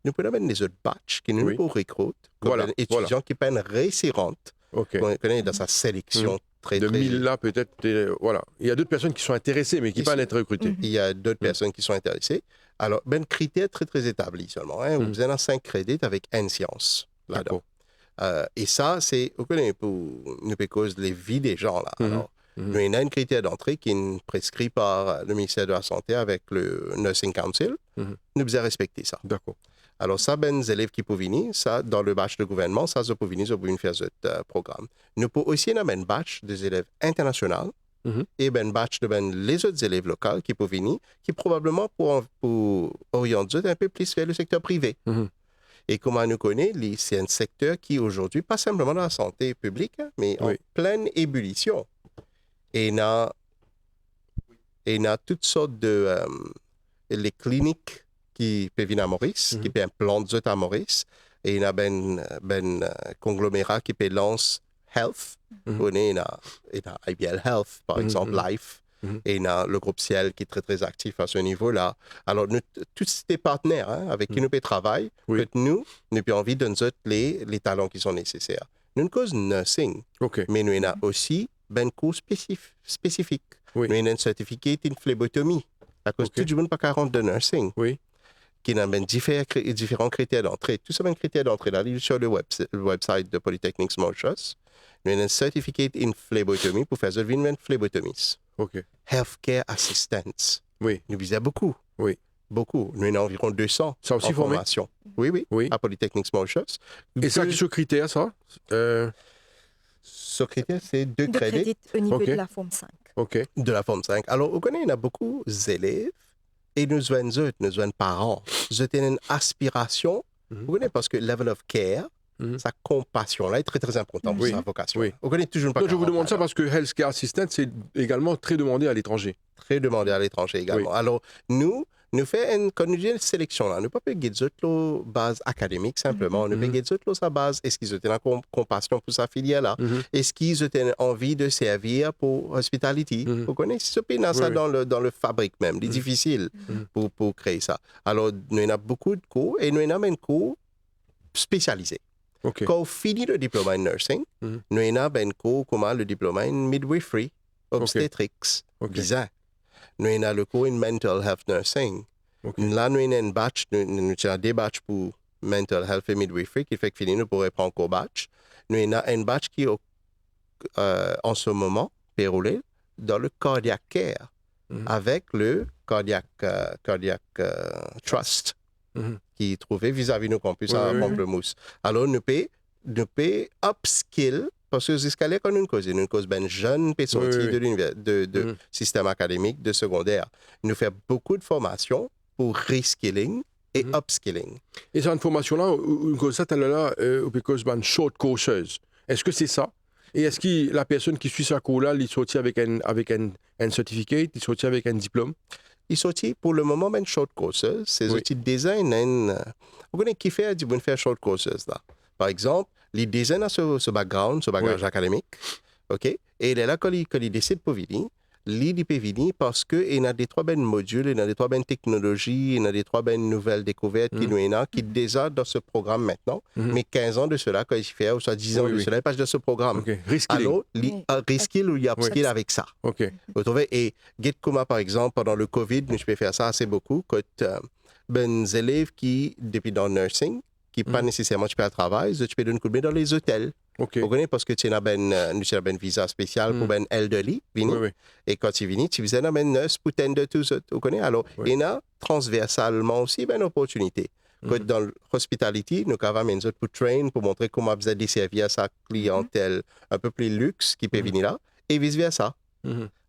nou pou ena bann lezot batch ki nou pou rekrout, kouma bann etidian ki pa'nn resi rant, kone, dan sa seleksion tre, de mil la, petet, euh, voilà. Il y a d'autres personnes qui sont intéressées, mais qui peuvent pas être recrutées. Il y a d'autres personnes qui sont intéressées. Alor, bann kriter tre, tre etabli selman, hein. Ou bizin ena sink kredi avek enn sians ladan. Dakor. Euh, e sa, se, ou kone, pou nou pe koz levi de zan la. Alor, nou ena enn kriter dantre ki'nn preskri par, euh, le Minister de la Sante avek le Nursing Council. Nou bizin respekte sa. Dakor. Alor, sa bann zelev ki pou vini, sa, dan le batch de gouvernman, sa, zot pou vini, zot pou vinn fer zot, euh, program. Nou pou osi ena bann batch de zelev internasional, e bann batch de bann lezot zelev lokal ki pou vini, ki probableman pou an-, pou oriant zot enpe plis ver le sekter prive. E kouma nou kone, li, se enn sekter ki, azordi, pa sinpleman dan lasante piblik, hein, me an plin ebilision. Ena, ena tout sort de, euh, le klinik ki pe vinn a Moris, ki pe inplant zot a Moris, e ena bann, bann, euh, konglomera ki pe lans health, ou kone, ena, ena I B L Health, par examp, Life, ena le group Ciel ki tre, tre aktif a se nivo la. Alor, nou t-, tou se de partner, hein, avek ki nou pe travay, kot nou, nou pe anvi donn zot le, le talan ki son neseser. Nou'nn koz nursing, me nou ena osi bann kour spesif-, spesifik. Nou ena enn certificate in phlebotomy. Akoz tou dimoun pa kapav rant dan nursing. Ki ena bann difer-, kri-, diferan kriter dantre. Tou sa bann kriter dantre la, li sur le webs-, le website de Polytechnics Mauritius. Nou ena enn certificate in phlebotomy pou fer zot vinn bann phlebotomis. Healthcare assistants. Nou bizin boukou. Boukou. Nou ena anviron de san an formasion. Sa osi forme? Wi, wi. A Polytechnics Mauritius. E sa ki so kriter, sa? Euh, so kriter, se de kredi. De kredi o nivo de la Form cinq. Ok. De la Form cinq. Alor, ou kone, ena boukou zelev, e nou zwenn zot, nou zwenn paran. Zot ena enn aspirasion, ou kone, parski level of care, sa konpasion la, li tre, tre inportan pou sa vokasion. Wi. Ou kone, touzour pa... Non, je vous demande ça parce que healthcare assistant, c'est également très demandé à l'étranger. Très demandé à l'étranger également. Wi. Alor, nou, nou fer enn, kan nou dir seleksion la, nou pa pe get zot lor baz akademik sinpleman, nou pe get zot lor sa baz, eski zot ena konp-, konpasion pou sa filier la, eski zot ena anvi de servi pou hospitality. Ou kone, si zot pena sa dan le, dan le fabrik mem, li difisil pou, pou kree sa. Alor, nou ena boukou de kour, e nou ena mem kour spesialize. Ok. Kan ou fini le diploma in nursing, nou ena bann kour kouma le diploma in midwifery, obstetrics, bizin. Nou ena le kour in mental health nursing. Ok. La, nou ena enn batch, nou, nou, nou ti ena de batch pou mental health e midwifery, ki fek fini, nou pou repran ankor batch. Nou ena enn batch ki, euh, an se moman, pe roule dan le cardiac care, avek le cardiac, euh, cardiac, euh, trust, ki trouve vizavi nou kanpis a Pamplemousse. Alor, nou pe, nou pe upskill, parski ziska ler kan nou koze, nou koz bann zenn pe sorti de liniver, de, de sistem akademik, de segonder. Nou fer boukou de formasion pou reskilling e upskilling. E sa, enn formasion la, ou, ou koz sa, taler la, euh, ou pe koz bann short courses. Eski se sa? E eski la personn ki swiv sa kour la, li sorti avek enn, avek enn, enn certificate, li sorti avek enn diplom? Li sorti, pou le moman, bann short courses, se zot ti deza ena enn, euh, ou kone kifer dimoun fer short courses la. Par examp, li deza ena so, so background, so bagaz akademik, ok? E lerla, kan li, kan li desid pou vini, li, li pe vini parski ena detrwa bann modil, ena detrwa bann teknolozi, ena detrwa bann nouvel dekouvert ki nou ena, ki deza dan se program aster, me kinz an de sela, kan li ti fer, ouswa diz an de sela, li pa ti dan se program. Ok. Reskilling. Alor, li, wi, a, reskil ou li upskill avek sa. Ok. Ou trouve, e get kouma, par exanp, pandan le covid, nou ti pe fer sa ase boukou, kot, eh, bann zelev ki, depi dan nursing, ki pa neseserman ti pe al travay, zot ti pe donn koudme dan lezotel. Ok. Ou kone, parski ti ena bann, eh, nou ti ena bann viza spesial pou bann elderly vini. Wi, wi. E kan ti vini, ti bizin ena bann nurse pou tend to zot. Ou kone, alor, wi, ena transversalman osi bann loportinite. Kot dan hospitality, nou kapav amenn zot pou train, pou montre kouma bizin deservi sa kliyantel inpe pli lix ki pe vini la, e vis versa.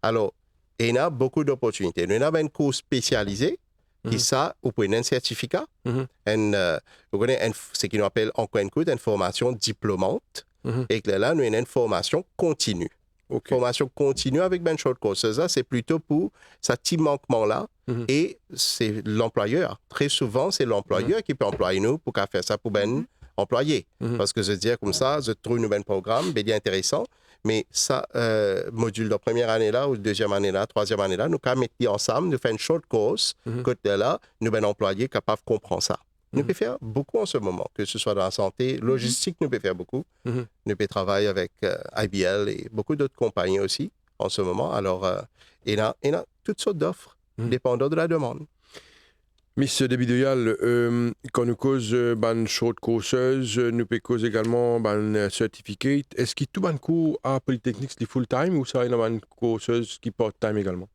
Alor, ena boukou loportinite. Nou ena bann kour spesialize, ki sa, ou pou ena enn sertifika, enn, eh, ou kone, enn f-, seki nou apel ankor enn kout, enn formasion diplomant, ek lerla, nou ena enn formasion kontini. Ok. Formasion kontini avek bann short courses la, se plito pou sa ti mankman la, e se lanplwayer. Tre souvan, se lanplwayer ki pe anplway nou pou kapav fer sa pou bann anplwaye. Parski zot dir koumsa, zot trouv nou bann program, be li interesan, me sa, eh, modil dan premie ane la, ou deziem ane la, trwaziem ane la, nou kapav met li ansam, nou fer enn short course, kot lerla, nou bann anplwaye kapav konpran sa. Nou pe fer boukou an se moman, ke se swa dan lasante, lozistik, nou pe fer boukou. Nou pe travay avek, eh, I B L e boukou dot konpagni osi an se moman. Alor, eh, ena, ena tout sort dofer, depandan de la demann. Mister David Oyal, eh, kan nou koz, eh, bann short courses, eh, nou pe koz egalman bann, eh, certificate. Eski tou bann kour a Polytechnique li full time ouswa ena bann courses ki part time egalman?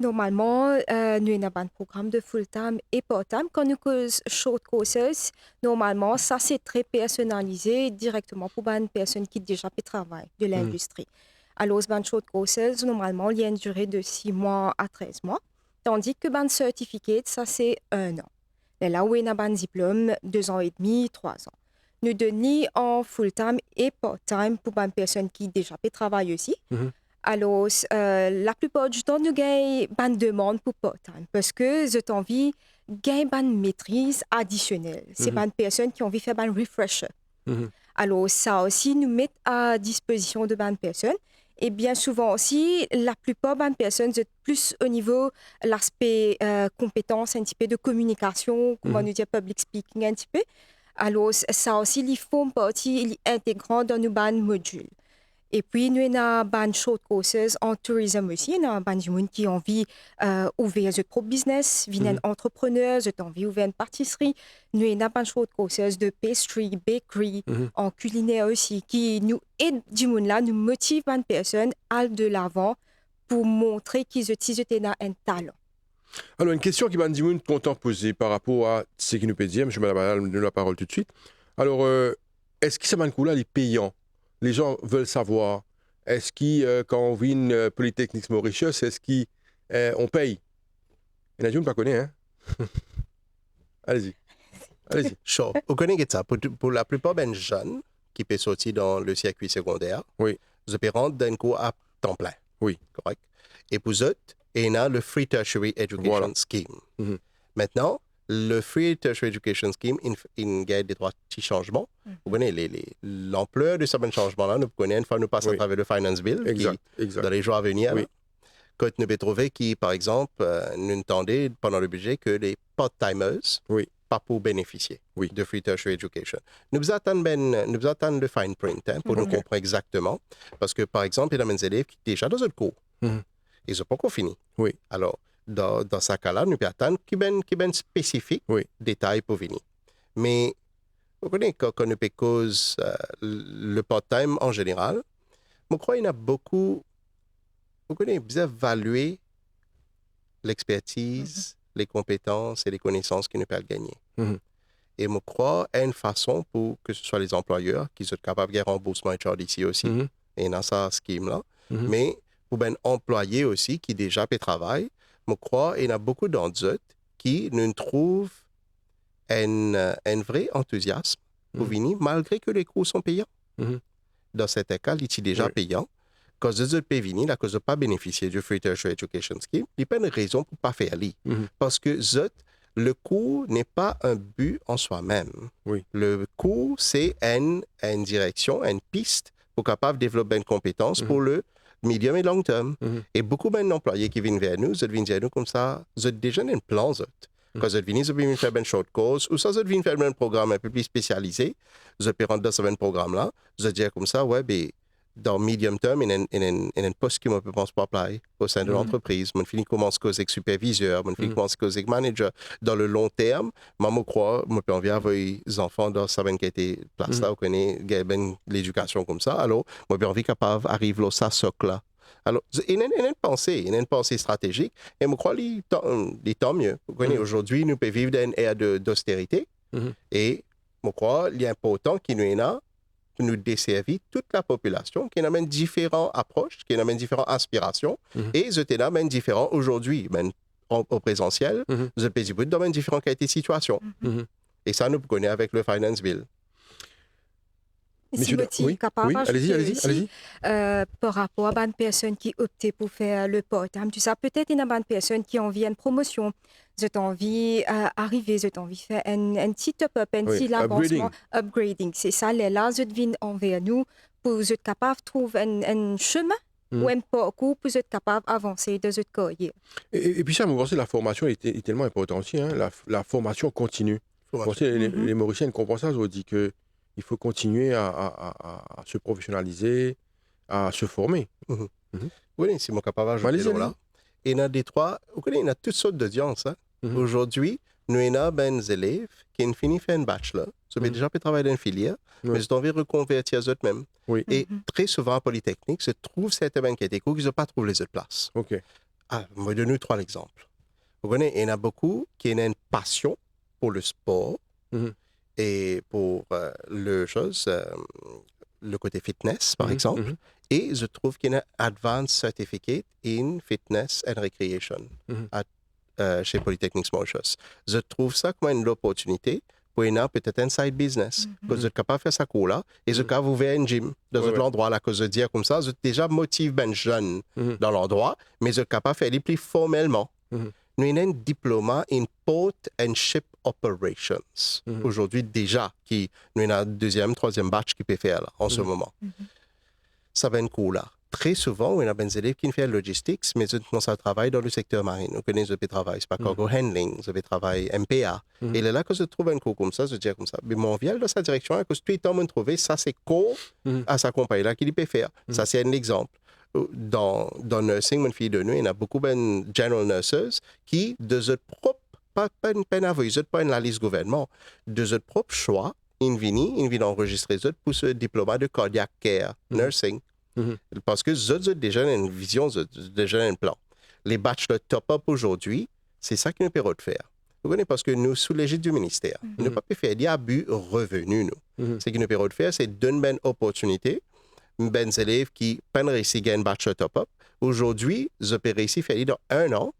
Normalman, eh, nou ena bann program de full time e part time. Kan nou koz short courses, normalman, sa se tre personalize direkteman pou bann personn ki deza pe travay dan lindistri. Alor, bann short courses, normalman, li ena enn dire de sis mwa a trez mwa, tandi ki bann certificate, sa se enn an. Lerla ou ena bann diplom de zan edmi, trwa zan. Nou donn li an full time e part time pou bann personn ki deza pe travay osi. Alor, eh, laplipar ditan nou gagn bann demann pou part time, parski zot anvi gagn bann metriz adisionel. Se bann personn ki anvi fer bann refresher. Alor, sa osi, nou met a dispozision de bann personn. E bien souvan osi, laplipar bann personn, zot plis o nivo laspe, eh, konpetans, enn tipe de kominikasion, kouma nou dir, public speaking, enn tipe. Alor, sa osi, li form parti, li integran dan nou bann modil. Epi, nou ena bann short courses an tourism osi. Ena bann dimoun ki anvi, eh, ouver zot prop biznes, vinn enn antreprener, zot anvi ouver enn patisri. Nou ena bann short courses de pastry, bakery, an kiliner osi, ki nou ed dimoun la, nou motiv bann personn al de lavan pou montre ki zot, si zot ena enn talan. Alor, enn kestion ki bann dimoun kontan poze par rapor a seki nou pe dir, Misie Malabala, donn nou laparol toutswit. Alor, eh, eski sa bann kour la, li peyan? Les gens veulent savoir, eski, eh, kan ou vinn, eh, Polytechnique Mauritius, eski, eh, on pey? Ena dimoun pa kone, hein? Allez-y. Allez-y. Sure. Ou kone, get sa, pou, pou laplipar bann zenn ki pe sorti dan le sirkwi segonder, wi, zot pe rant dan enn kour a tan plin. Wi. Korek? E pou zot, ena le Free Tertiary Education Scheme. Voilà. Maintenant, le Free Tertiary Education Scheme, inn, inn gagn detrwa ti sanzman. Ou kone, le, le, lanpler de sa bann sanzman la, nou kone enn fwa nou pas atraver le Finance Bill, ki, exact, exact, dan le zour a venir, wi, la, kot nou pe trouve ki, par exanp, eh, nou tande pandan le bidze ke les part-timers, wi, pa pou benefisie, wi, de Free Tertiary Education. Nou bizin atann bann, nou bizin atann le fine print, hein, pou nou, ok, konpran exakteman. Parski, par exanp, ena bann zelev ki deza dan zot kour. E zot pankor fini. Wi. Alor, dan, dan sa ka la, nou pe atann ki bann, ki bann spesifik, wi, detay pou vini. Me, ou kone, kan, kan nou pe koz, eh, le part-time an zeneral, mo krwar ena boukou, ou kone, bizin valie lexpertiz, mhm, le konpetans e le konesans ki nou pe al gagne. Mhm. E mo krwar enn fason pou ke se swa les employeurs, ki zot kapav gagn ranboursman H R D C osi, mhm, ena sa scheme la, mhm, me pou bann anplwaye osi ki deza pe travay, mo krwar ena boukou dan zot ki nou trouv enn, enn vre antiziasm pou, mhm, vini, malgre ke les cours sont payants. Mhm. Dan sertin ka, li ti deza, wi, peyan. Kan zot, zot pe vini, la, kan zot pa benefisie du Free Tertiary Education Scheme, li pa enn rezon pou pa fer li. Mhm. Parski zot, le cours n'est pas un but en soi-même. Wi. Le cours, se enn, enn direksion, enn pis pou kapav devlop bann konpetans, mhm, pou le, medium e long term. Mhm. E boukou bann anplwaye ki vinn ver nou, zot vinn dir nou koumsa, zot deza ena enn plan zot. Mhm. Kan zot vini, zot vinn fer bann short course, ouswa zot vinn fer bann program inpe pli spesialize, zot pe rant dan sa bann program la, zot dir koumsa, we, be, dan medium term, ena enn, ena enn, ena enn pos ki mo pe pans pou apply o sein de lantrepriz. Mo'nn fini koumans koz ek sipervizer, mo'nn fini koumans koz ek manager. Dan le long term, mwa, mo krwar, mo pe anvi avoy zanfan dan sa bann kalite plas la, ou kone, gagn bann ledikasion koumsa. Alor, mo pe anvi kapav ariv lor sa sok la. Alor, ena, ena enn panse, ena enn panse stratezik, e mo krwar li tan, li tan mie. Ou kone, azordi, nou pe viv dan enn er de, dosterite, e mo krwar li inportan ki nou ena pou nou deservi tou lapopilasion, ki ena bann diferan apros, ki ena bann diferan aspirasion, e zot ena bann diferan azordi, bann o, o prezansiel, zot pe dibout dan bann diferan kalite sitiasion. E sa, nou pou kone avek le Finance Bill. Si mo ti kapav azoute osi, euh, par rapor a bann personn ki opte pou fer le part-time, tou sa, petet ena bann personn ki anvi enn promosion, zot anvi, euh, arive, zot anvi fer enn, enn ti top-up, enn ti lavansman, upgrading. Se sa, lerla zot vinn anver nou pou zot kapav trouv enn, enn semin ou enn parkour pou zot kapav avanse dan zot karyer. E, e, epi sa, mo panse laformasion li, li telman inportan osi, hein, la, laformasion kontini. Mo panse le, le Morisien konpran sa, zot dir ke il faut continuer à, à, à, à, à se professionnaliser, à se former. Wi, si mo kapav azoute lor la. Ena detrwa, ou kone, ena tou sort dodians, hein. Azordi, nou ena bann zelev ki finn fini fer enn bachelor, zot pe deza pe travay dan enn filier, me zot anvi rekonvertir zot mem. E tre souvan, a Politeknik, zot trouv sertin bann kalite kour ki zot pa trouv lezot plas. Ah, mo donn ou trwa lexanp. Ou kone, ena boukou ki ena enn pasion pou le spor e pou, euh, le soz, euh, le kote fitness, par exanp, e zot trouv ki ena Advanced Certificate in Fitness and Recreation at, euh, se Politeknik Mauritius. Zot trouv sa kouma enn loportinite pou ena petet enn side business, kot zot kapav fer sa kour la, e zot kapav ouver enn gym dan zot landrwa la, kot zot dir koumsa, zot deza motiv bann zenn dan landrwa, me zot kapav fer li pli formelman. Nou ena enn diploma in Port and Ship Operations. Azordi deza, ki nou ena deziem, trwaziem batch ki pe fer la, an se moman. Sa bann kour la. Tre souvan, ou ena bann zelev ki finn fer logistics, me zot koumans al travay dan le sekter marin. Ou kone, zot pe travay, sepa, cargo handling, zot pe travay M P A. E lerla, kan zot trouv enn kour koumsa, zot dir koumsa, "Me mo anvi al dan sa direksion, akoz touletan mo'nn trouve sa se kor a sa konpagni la ki li pe fer." Sa se enn lexanp. Dan, dan nursing, mo'nn fini donn ou, ena boukou bann general nurses ki, de zot prop, pa, pa, pa'nn avoy zot par enn lalis gouvernman, de zot prop swa, inn vini, inn vinn anrezistre zot pou se diploma de cardiac care nursing. Parski zot, zot deza ena enn vizion, zot, zot deza ena enn plan. Le bachelor top-up azordi, se sa ki nou pe rod fer. Ou kone, parski nou sou legid di minister, nou pa pe fer li a bi reveni nou. Seki nou pe rod fer, se donn bann oportinite, bann zelev ki pa'nn reisi gagn bachelor top-up, azordi, zot pe reisi fer li dan enn an,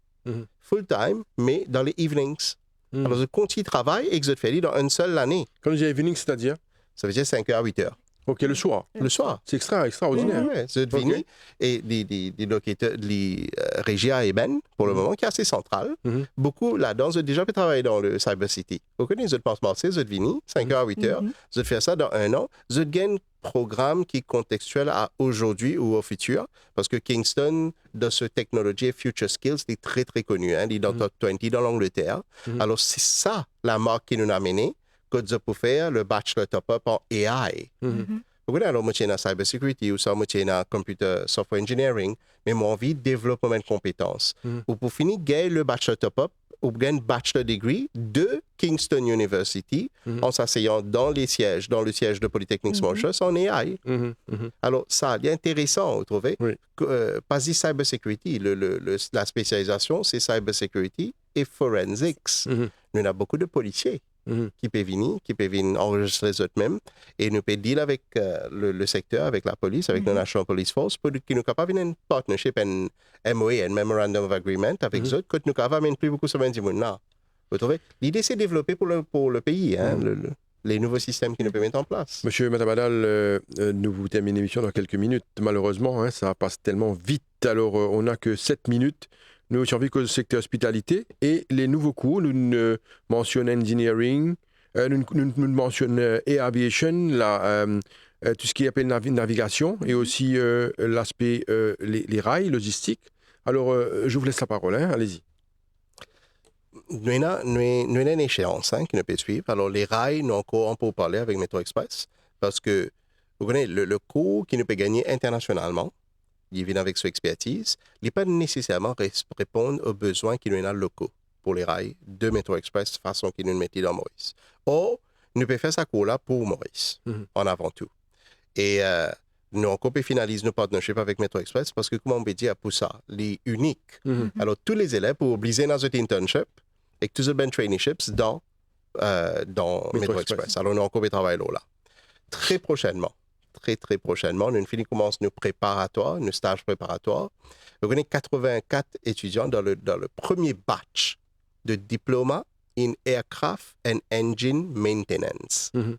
full time, me dan le evenings. Alor, zot kontign travay ek zot fer li dan enn sel lane. Kan nou dir evening, setadir? Savedir sink er a wit er. Ok, le soir. Le soir. C'est extra, extraordinaire. Wi, wi, zot vini, e li, li, li lokater, li, euh, rezi a Eben, pou le moman, ki ase santral. Boukou ladan, zot deza pe travay dan le cyber city. Ou kone, zot pans Marse, zot vini, sink er a wit er, zot fer sa dan enn an, zot gagn program ki kontextuel a azordi ou o fitir, parski Kingston, dan se teknolozi e future skills, li tre, tre koni, hein, li dan top twenty dan Langleter. Alor, se sa lamark ki nou amene, kot zot pou fer le bachelor top-up an A I. Ou kone, alor, mo ti ena cyber security, ouswa mo ti ena computer software engineering, me mo anvi devlop mo bann konpetans. Ou pou fini gagn le bachelor top-up, ou gagn bachelor degree de Kingston University, an s'asseyant dans les sièges, dans le siège de Polytechnique Mauritius, en A I. Alor, sa, li interesan, ou trouve? Ke, euh, pa zis cyber security, le, le, le, la spesializasion, se cyber security e forensics. Nou ena boukou de polisie ki pe vini, ki pe vinn anrezistre zot mem, e nou pe deal avek, euh, le, le sekter, avek lapolis, avek nou National Police Force, pou ki nou kapav vinn enn partnership, enn M O A, enn Memorandum of Agreement avek zot, kot nou kapav amenn pli boukou sa bann dimoun la. Ou trouve? Lide se devlope pou le, pou le pei, hein, le, le, le nouvo sistem ki nou pe met an plas. Monsieur Matabadal, euh, euh, nou pou terminn lemision dan kelke minit. Malerezman, hein, sa pas telman vit. Alor, euh, on a que sept minutes. Nou ti anvi koz sekter ospitalite e le nouvo kour, nou, euh, mansionn engineering, euh, nou, nou, nou mansionn, euh, air aviation, la, euh, euh, tout ce qui est appelé navi-, navigation et aussi, euh, l'aspect, euh, les, les rails, logistique. Alors, euh, je vous laisse la parole, hein, allez-y. Nou ena, nou e-, nou ena enn esheyans, hein, ki nou pe swiv. Alor, le ray, nou ankor an pourparle avek Metro Express, parski, ou kone, le, le kour ki nou pe gagne internasionalman, li vinn avek so expertiz, li pa neseserman res-, reponn o bezwin ki nou ena lokal pou le ray de Metro Express, fason ki nou met li dan Moris. Or, nou pe fer sa kour la pou Moris, mhm, an avan tou. E, euh, nou ankor pe finaliz nou partnership avek Metro Express, parski, kouma mo pe dir, pou sa, li inik. Mhm. Alor, tou lezelev pou oblize ena zot internship, ek tou zot bann traineeships dan, euh, dan Metro Metro Express. Express. Alor, nou ankor pe travay lor la. Tre prosennman, tre, tre prosennman, nou finn koumans nou preparatwar, nou staz preparatwar. Nou ena katrevin-kat etidian dan le, dan le premie batch de diploma in aircraft and engine maintenance. Mhm.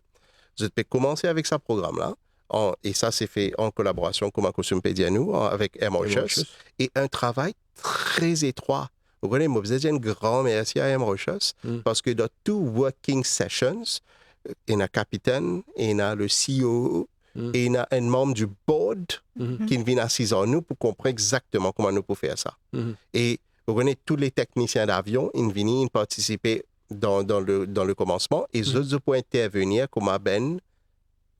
Zot pe koumanse avek sa program la, an, e sa se fe an kolaborasion, kouma koustim pe dir nou, an, avek Air Mauritius, Air Mauritius, e enn travay tre etrwa. Ou kone, mo bizin dir enn gran mersi a Air Mauritius, mm, parski dan tou working sessions, ena kapitenn, ena le C E O, mm, ena enn manm du board, mhm, ki vinn asiz ar nou pou konpran exakteman kouma nou pou fer sa. Mhm. E ou kone, tou le teknisien davion, inn vini, inn partisipe dan, dan le, dan le koumansman, e, mhm, zot, zot pou intervenir kouma bann,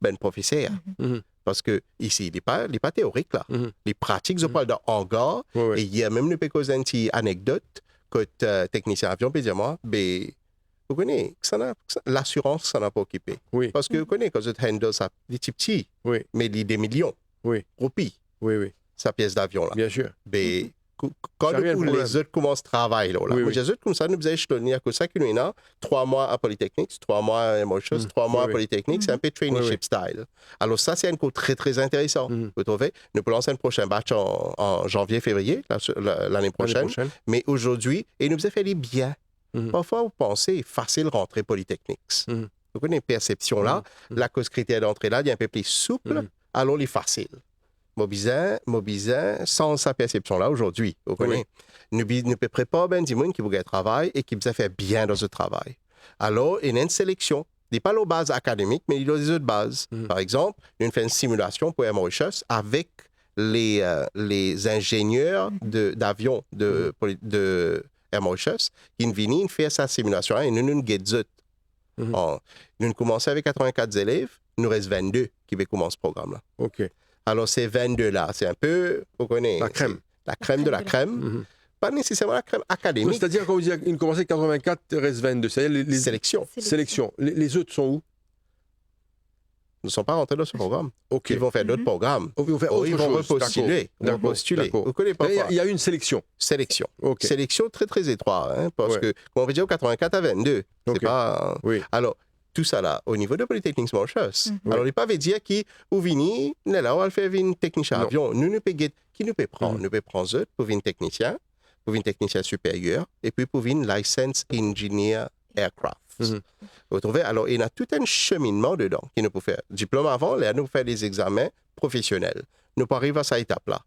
bann profeser. Mhm. Mhm. Parski isi, li pa, li pa teorik la. Mhm. Li pratik, zot, mhm, pou al dan angar, wi, wi, e yer mem nou pe koz enn ti anekdot, kot, euh, teknisien avion pe dir mwa, be, ou kone, kisannla, kisannla, lasirans, kisannla pou okipe. Wi. Parski, ou kone, kan zot handle sa, li tipti, wi, me li de milion, wi, roupi. Wi, wi. Sa pies davion la. Bien sûr. Be, mhm, kou-, kou-, kan sa nou, revien pou lezot koumans travay la, la. Wi, wi. Mo dir zot koumsa, nou bizin echelone, akoz sa ki nou ena, trwa mwa a Polytechnics, trwa mwa a Air Mauritius, mm, trwa mwa a, wi, wi, Polytechnics, se, mhm, enpe traineeship, wi, wi, style. Alor sa, se enn kour tre, tre interesan. Mhm. Ou trouve? Nou pou lans enn prosin batch an, an zanvie, fevriye, la, la, lane prosenn. Lane prosenn. Me azordi, e nou bizin fer li bien. Mhm. Parfwa, ou panse fasil rantre Polytechnics. Mhm. Ou kone persepsion la, mhm, mhm, lakoz kriter dantre la, li enpe pli soup, mhm, alor li fasil. Mo bizin, mo bizin sanz sa persepsion la azordi, ou kone. Wi. Nou bi-, nou pe prepar bann dimoun ki pou gagn travay e ki bizin fer bien dan zot travay. Alor, ena enn seleksion. Li pa lor baz akademik, me li lor lezot baz. Mhm. Par exanp, nou fer enn similasion pou Air Mauritius avek le, euh, le zingenier, mhm, de, davion de, mhm, poli-, de Air Mauritius, ki vini, inn fer sa similasion la, e nou, nou get zot. Mhm. An, nou koumanse avek katrevin-kat zelev, nou res vennde ki pe koumans program la. Ok. Alor, se vennde la, se enpe, ou kone, lakrem, se lakrem de lakrem. Mhm. Pa neseserman lakrem akademik. Donk, setadir, kan ou dir, inn koumans avek katrevin-kat, res vennde, setadir le, le... Seleksion. Seleksion. Le, lezot son ou? Ne sont pas rentrés dans ce programme. Ok. Ils vont faire d'autres programmes. Ils vont faire autre chose. Ils vont repostuler. D'accord. Ils vont postuler. D'accord. Vous connaissez pas quoi. Il y a, il y a une sélection. Sélection. Ok. Sélection très, très étroite, hein, parce que, comme on veut dire, katrevin-kat a vennde, c'est pas, hein. Ok. Oui. Alors, tou sa la, o nivo de Polytechnics Mauritius. Mhm. Alor, li pa ve dir ki ou vini, lerla ou al fer vinn teknisien avion. Non. Nou, nou pe get ki nou pe pran. Mhm. Nou pe pran zot pou vinn teknisien, pou vinn teknisien siperyer, epi pou vinn licensed engineer aircraft. Mhm. Vous trouvez? Alor, ena tou enn seminnman dedan ki nou pou fer. Diplom avan, ler nou fer dezegzamin profesionel. Nou pou ariv a sa etap la,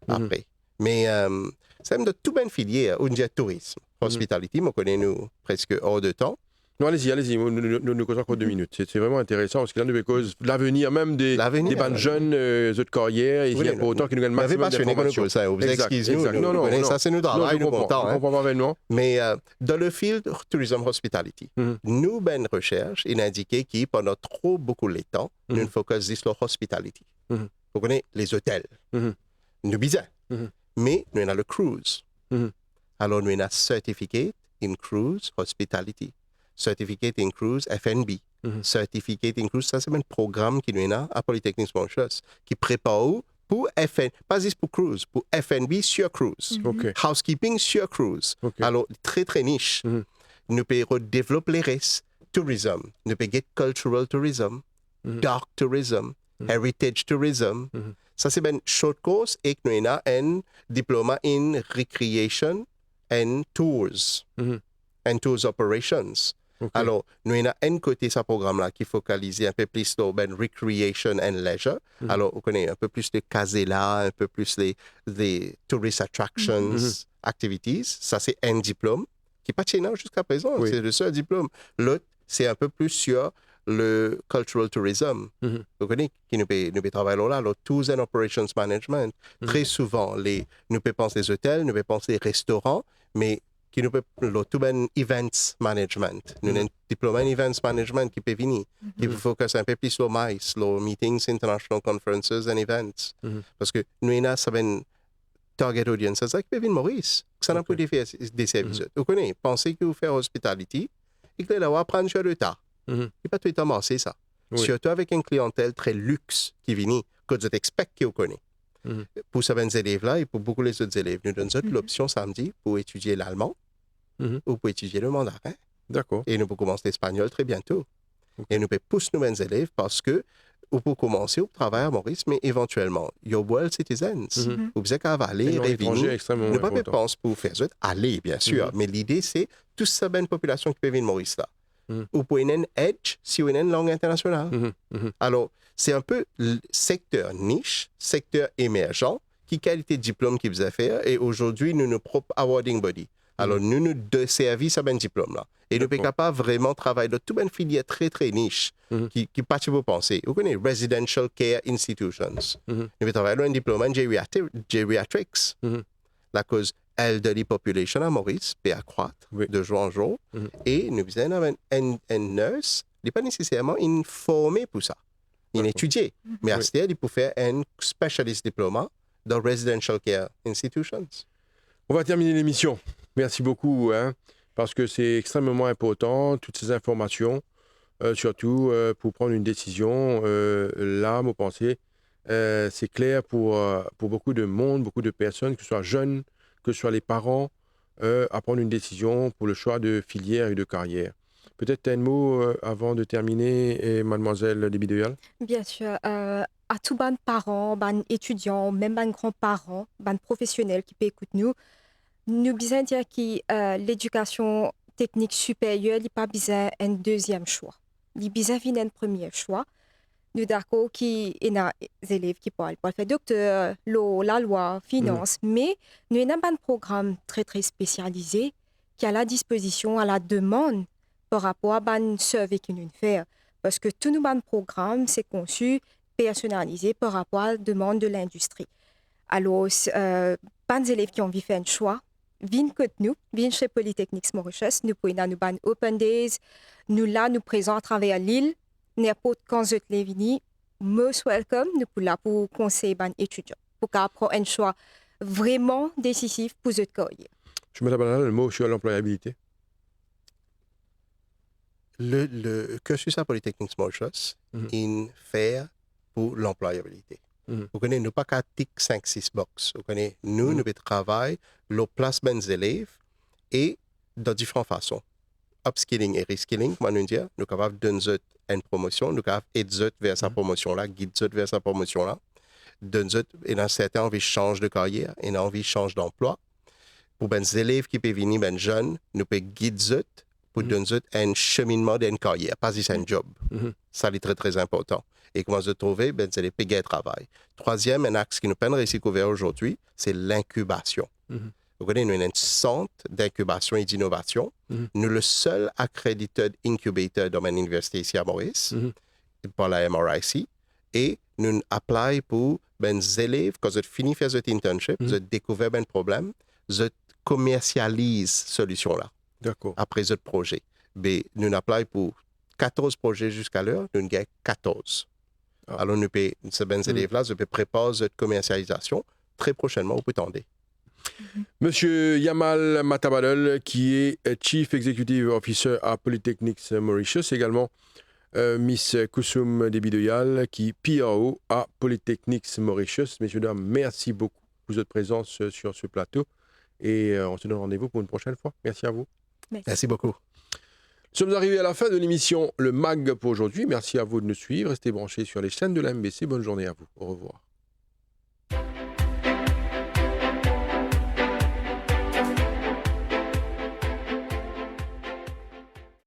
mhm, apre. Me, euh, sa mem dan tou bann filier, ou dir tourism, mhm, hospitality, mo kone nou preske hors de temps. Non, allez-y, allez-y, nou, nou, nou, nou koz ankor de minit. Se, se vreman interesan, parski la, nou pe koz lavenir mem de, lavenir, de bann, lavenir, zenn, euh, zot karyer, e li inportan ki nou gagn maximum d'informasion. Lavenir, lavenir. Exact, exact. Vous pouvez pas finir comme ça, hein. Vous excuse nous, non, non, non. Vous connaissez, ça, c'est notre travail, nous, kontan, hein. Non, je comprends. Je comprends parfaitement. Mais, euh, dans le field tourism hospitality, mhm, nou bann recherche, inn indike ki pandan tro boukou letan, mhm, nou focus zis lor hospitality. Mhm. Vous connaissez, les hôtels. Mhm. Nou bizin. Mhm. Me nou ena le cruise. Mhm. Alor, nou ena Certificate in Cruise Hospitality, Certificate in Cruise F and B, mhm, Certificate in Cruise, sa se bann program ki nou ena a Polytechnics Mauritius, ki prepar ou pou F and, pa zis pou cruise, pou F and B sur cruise. Mhm. Ok. Housekeeping sur cruise. Ok. Alor, tre, tre nish. Mhm. Nou pe redevlop leres, tourism, nou pe get cultural tourism, mhm, dark tourism, mhm, heritage tourism. Mhm. Sa se bann short course, ek nou ena enn diploma in recreation and tours, mhm, and tours operations. Ok. Alor, nou ena enn kote sa program la ki fokalize inpe plis lor bann recreation and leisure. Mhm. Alor, ou kone, inpe plis de kazela, inpe plis de, de tourist attractions, mhm, activities. Sa se enn diplom ki pa ti ena ziska prezan. Wi. Se le sel diplom. Lot, se inpe plis sur le cultural tourism. Mhm. Ou kone, ki nou pe, nou pe travay lor la, lor tours and operations management. Mhm. Tre souvan, le, nou pe pans lezotel, nou pe pans lerestoran, me ki nou pe, lor tou bann events management. Nou ena enn diploma in events management ki pe vini, ki pou focus enn pe plis lor MICE, lor meetings, international conferences and events. Mhm. Parski nou ena sa bann target audiences la ki pe vinn Moris, ki sa ena pou defer, deservi zot. Ou kone, panse ki ou fer hospitality, e ki lerla ou aprann sir le ta. Mhm. Li pa toultan marse sa. Wi. Sirtou avek enn kliyantel tre lix ki vini, kot zot expect ki ou kone. Mhm. Pou sa bann zelev la e pou boukou lezot zelev, nou donn zot lopsion samdi pou etidie lalman ou pou etidie le mandarin. Dakor. E nou pou koumans lespanyol tre biento. Ok. E nou pe pous nou bann zelev parski ou pou koumanse ou travay a Moris, me evantielman, you're world citizens. Mhm. Ou bizin kapav ale, revini. Nou pa pe pans pou fer zot ale, biensir, me lide se tou sa bann popilasion ki pe vinn Moris la. Mhm. Ou pou ena enn edge si ou ena enn lang internasional. Mhm, mhm. Alor, se enn pe l-, sekter nish, sekter emerzan, ki kalite diplom ki bizin fer, e azordi nou, nou prop awarding body. Alor, nou, nou deservi sa bann diplom la. E nou pe kapav vreman travay dan tou bann filier tre, tre nish ki, ki pa ti pou panse. Ou kone, residential care institutions. Mhm. Nou pe travay lor enn diploma in geriatri-, geriatrics. Mhm. Lakoz elderly population a Moris pe akrwat de zour an zour. Mhm. E nou bizin ena enn, enn, enn nurse, li pa neseserman inn forme pou sa. Li inn etidie. Me aster, li pou fer enn specialist diploma dan residential care institutions. On va terminer l'émission. Merci beaucoup, hein, parce que c'est extrêmement important, toutes ces informations, euh, surtout, euh, pour prendre une décision. Euh, là, mo panse, euh, c'est clair pour, euh, pour beaucoup de monde, beaucoup de personnes, que ce soit jeunes, que ce soit les parents, euh, à prendre une décision pour le choix de filière et de carrière. Peut-être un mot, euh, avant de terminer, et mademoiselle Debidoyal ? Bien sûr, euh, a tou bann paran, bann etidian, mem bann gran paran, bann profesionel ki pe ekout nou, nou bizin dir ki, euh, ledikasion teknik siperyer, li pa bizin enn deziem swa. Li bizin vinn enn premie swa. Nou dakor ki ena zelev ki pou al, pou al fer dokter, lwa, lalwa, finans, me nou ena bann program tre, tre spesialize ki a la dispozision, a la demann par rapor a bann survey ki nou fer. Parski tou nou bann program se konsi, personalize par rapor a demann de lindistri. Alor, s-, euh, bann zelev ki anvi fer enn swa, vinn kot nou, vinn se Polytechnics Mauritius, nou pou ena nou bann open days, nou la, nou prezan atraver lil, ninport kan zot le vini, most welcome, nou pou la pou konsey bann etidian, pou kapav pran enn swa vreman desizif pou zot karyer. Monsieur Matabalal, un mot sur l'employabilité ? Le, le cursus a Polytechnics Mauritius, inn fer pou lanplwayabilite. Mhm. Ou kone, nou pa kapav tik sink, sis box. Ou kone, nou, nou pe travay lor plas bann zelev e dan diferan fason. Upskilling e reskilling, kouma nou dir, nou kapav donn zot enn promosion, nou kapav ed zot ver sa promosion la, gid zot ver sa promosion la, donn zot, ena sertin anvi sanz de karyer, ena anvi sanz danplwa. Pou bann zelev ki pe vini, bann zenn, nou pe gid zot pou donn zot enn seminnman dan enn karyer, pa zis enn job. Mhm. Sa li tre, tre inportan. E kouma zot trouve, bann zelev pe gagn travay. Trwaziem, enn axe ki nou pa'nn reysi kouver azordi, se linkibasion. Mhm. Ou kone, nou ena enn sant dinkibasion e dinovasion. Mhm. Nou le sel accredited incubator dan bann liniversite isi a Moris, mhm, par la M R I C, e nou apply pou bann zelev, kan zot fini fer zot internship, mhm, zot dekouver bann problem, zot komersializ solision la. Dakor. Apre zot proze. Be, nou apply pou katorz proze ziska ler, nou gagn katorz. Ah. Alor nou pe, sa bann, hmm, zelev la, zot pe prepar zot komersializasion. Tre prosennman, ou pou tande. Monsieur Yamal Matabadal, qui est, euh, Chief Executive Officer à Polytechnics Mauritius, également, euh, Miss Koussoum Debidoyal, qui P R O à Polytechnics Mauritius. Messieurs, dames, merci beaucoup pour votre présence, euh, sur ce plateau et, euh, on se donne rendez-vous pour une prochaine fois. Merci à vous. Merci. Merci beaucoup. Nous sommes arrivés à la fin de l'émission Le Mag pour aujourd'hui. Merci à vous de nous suivre. Restez branchés sur les chaînes de la M B C. Bonne journée à vous. Au revoir.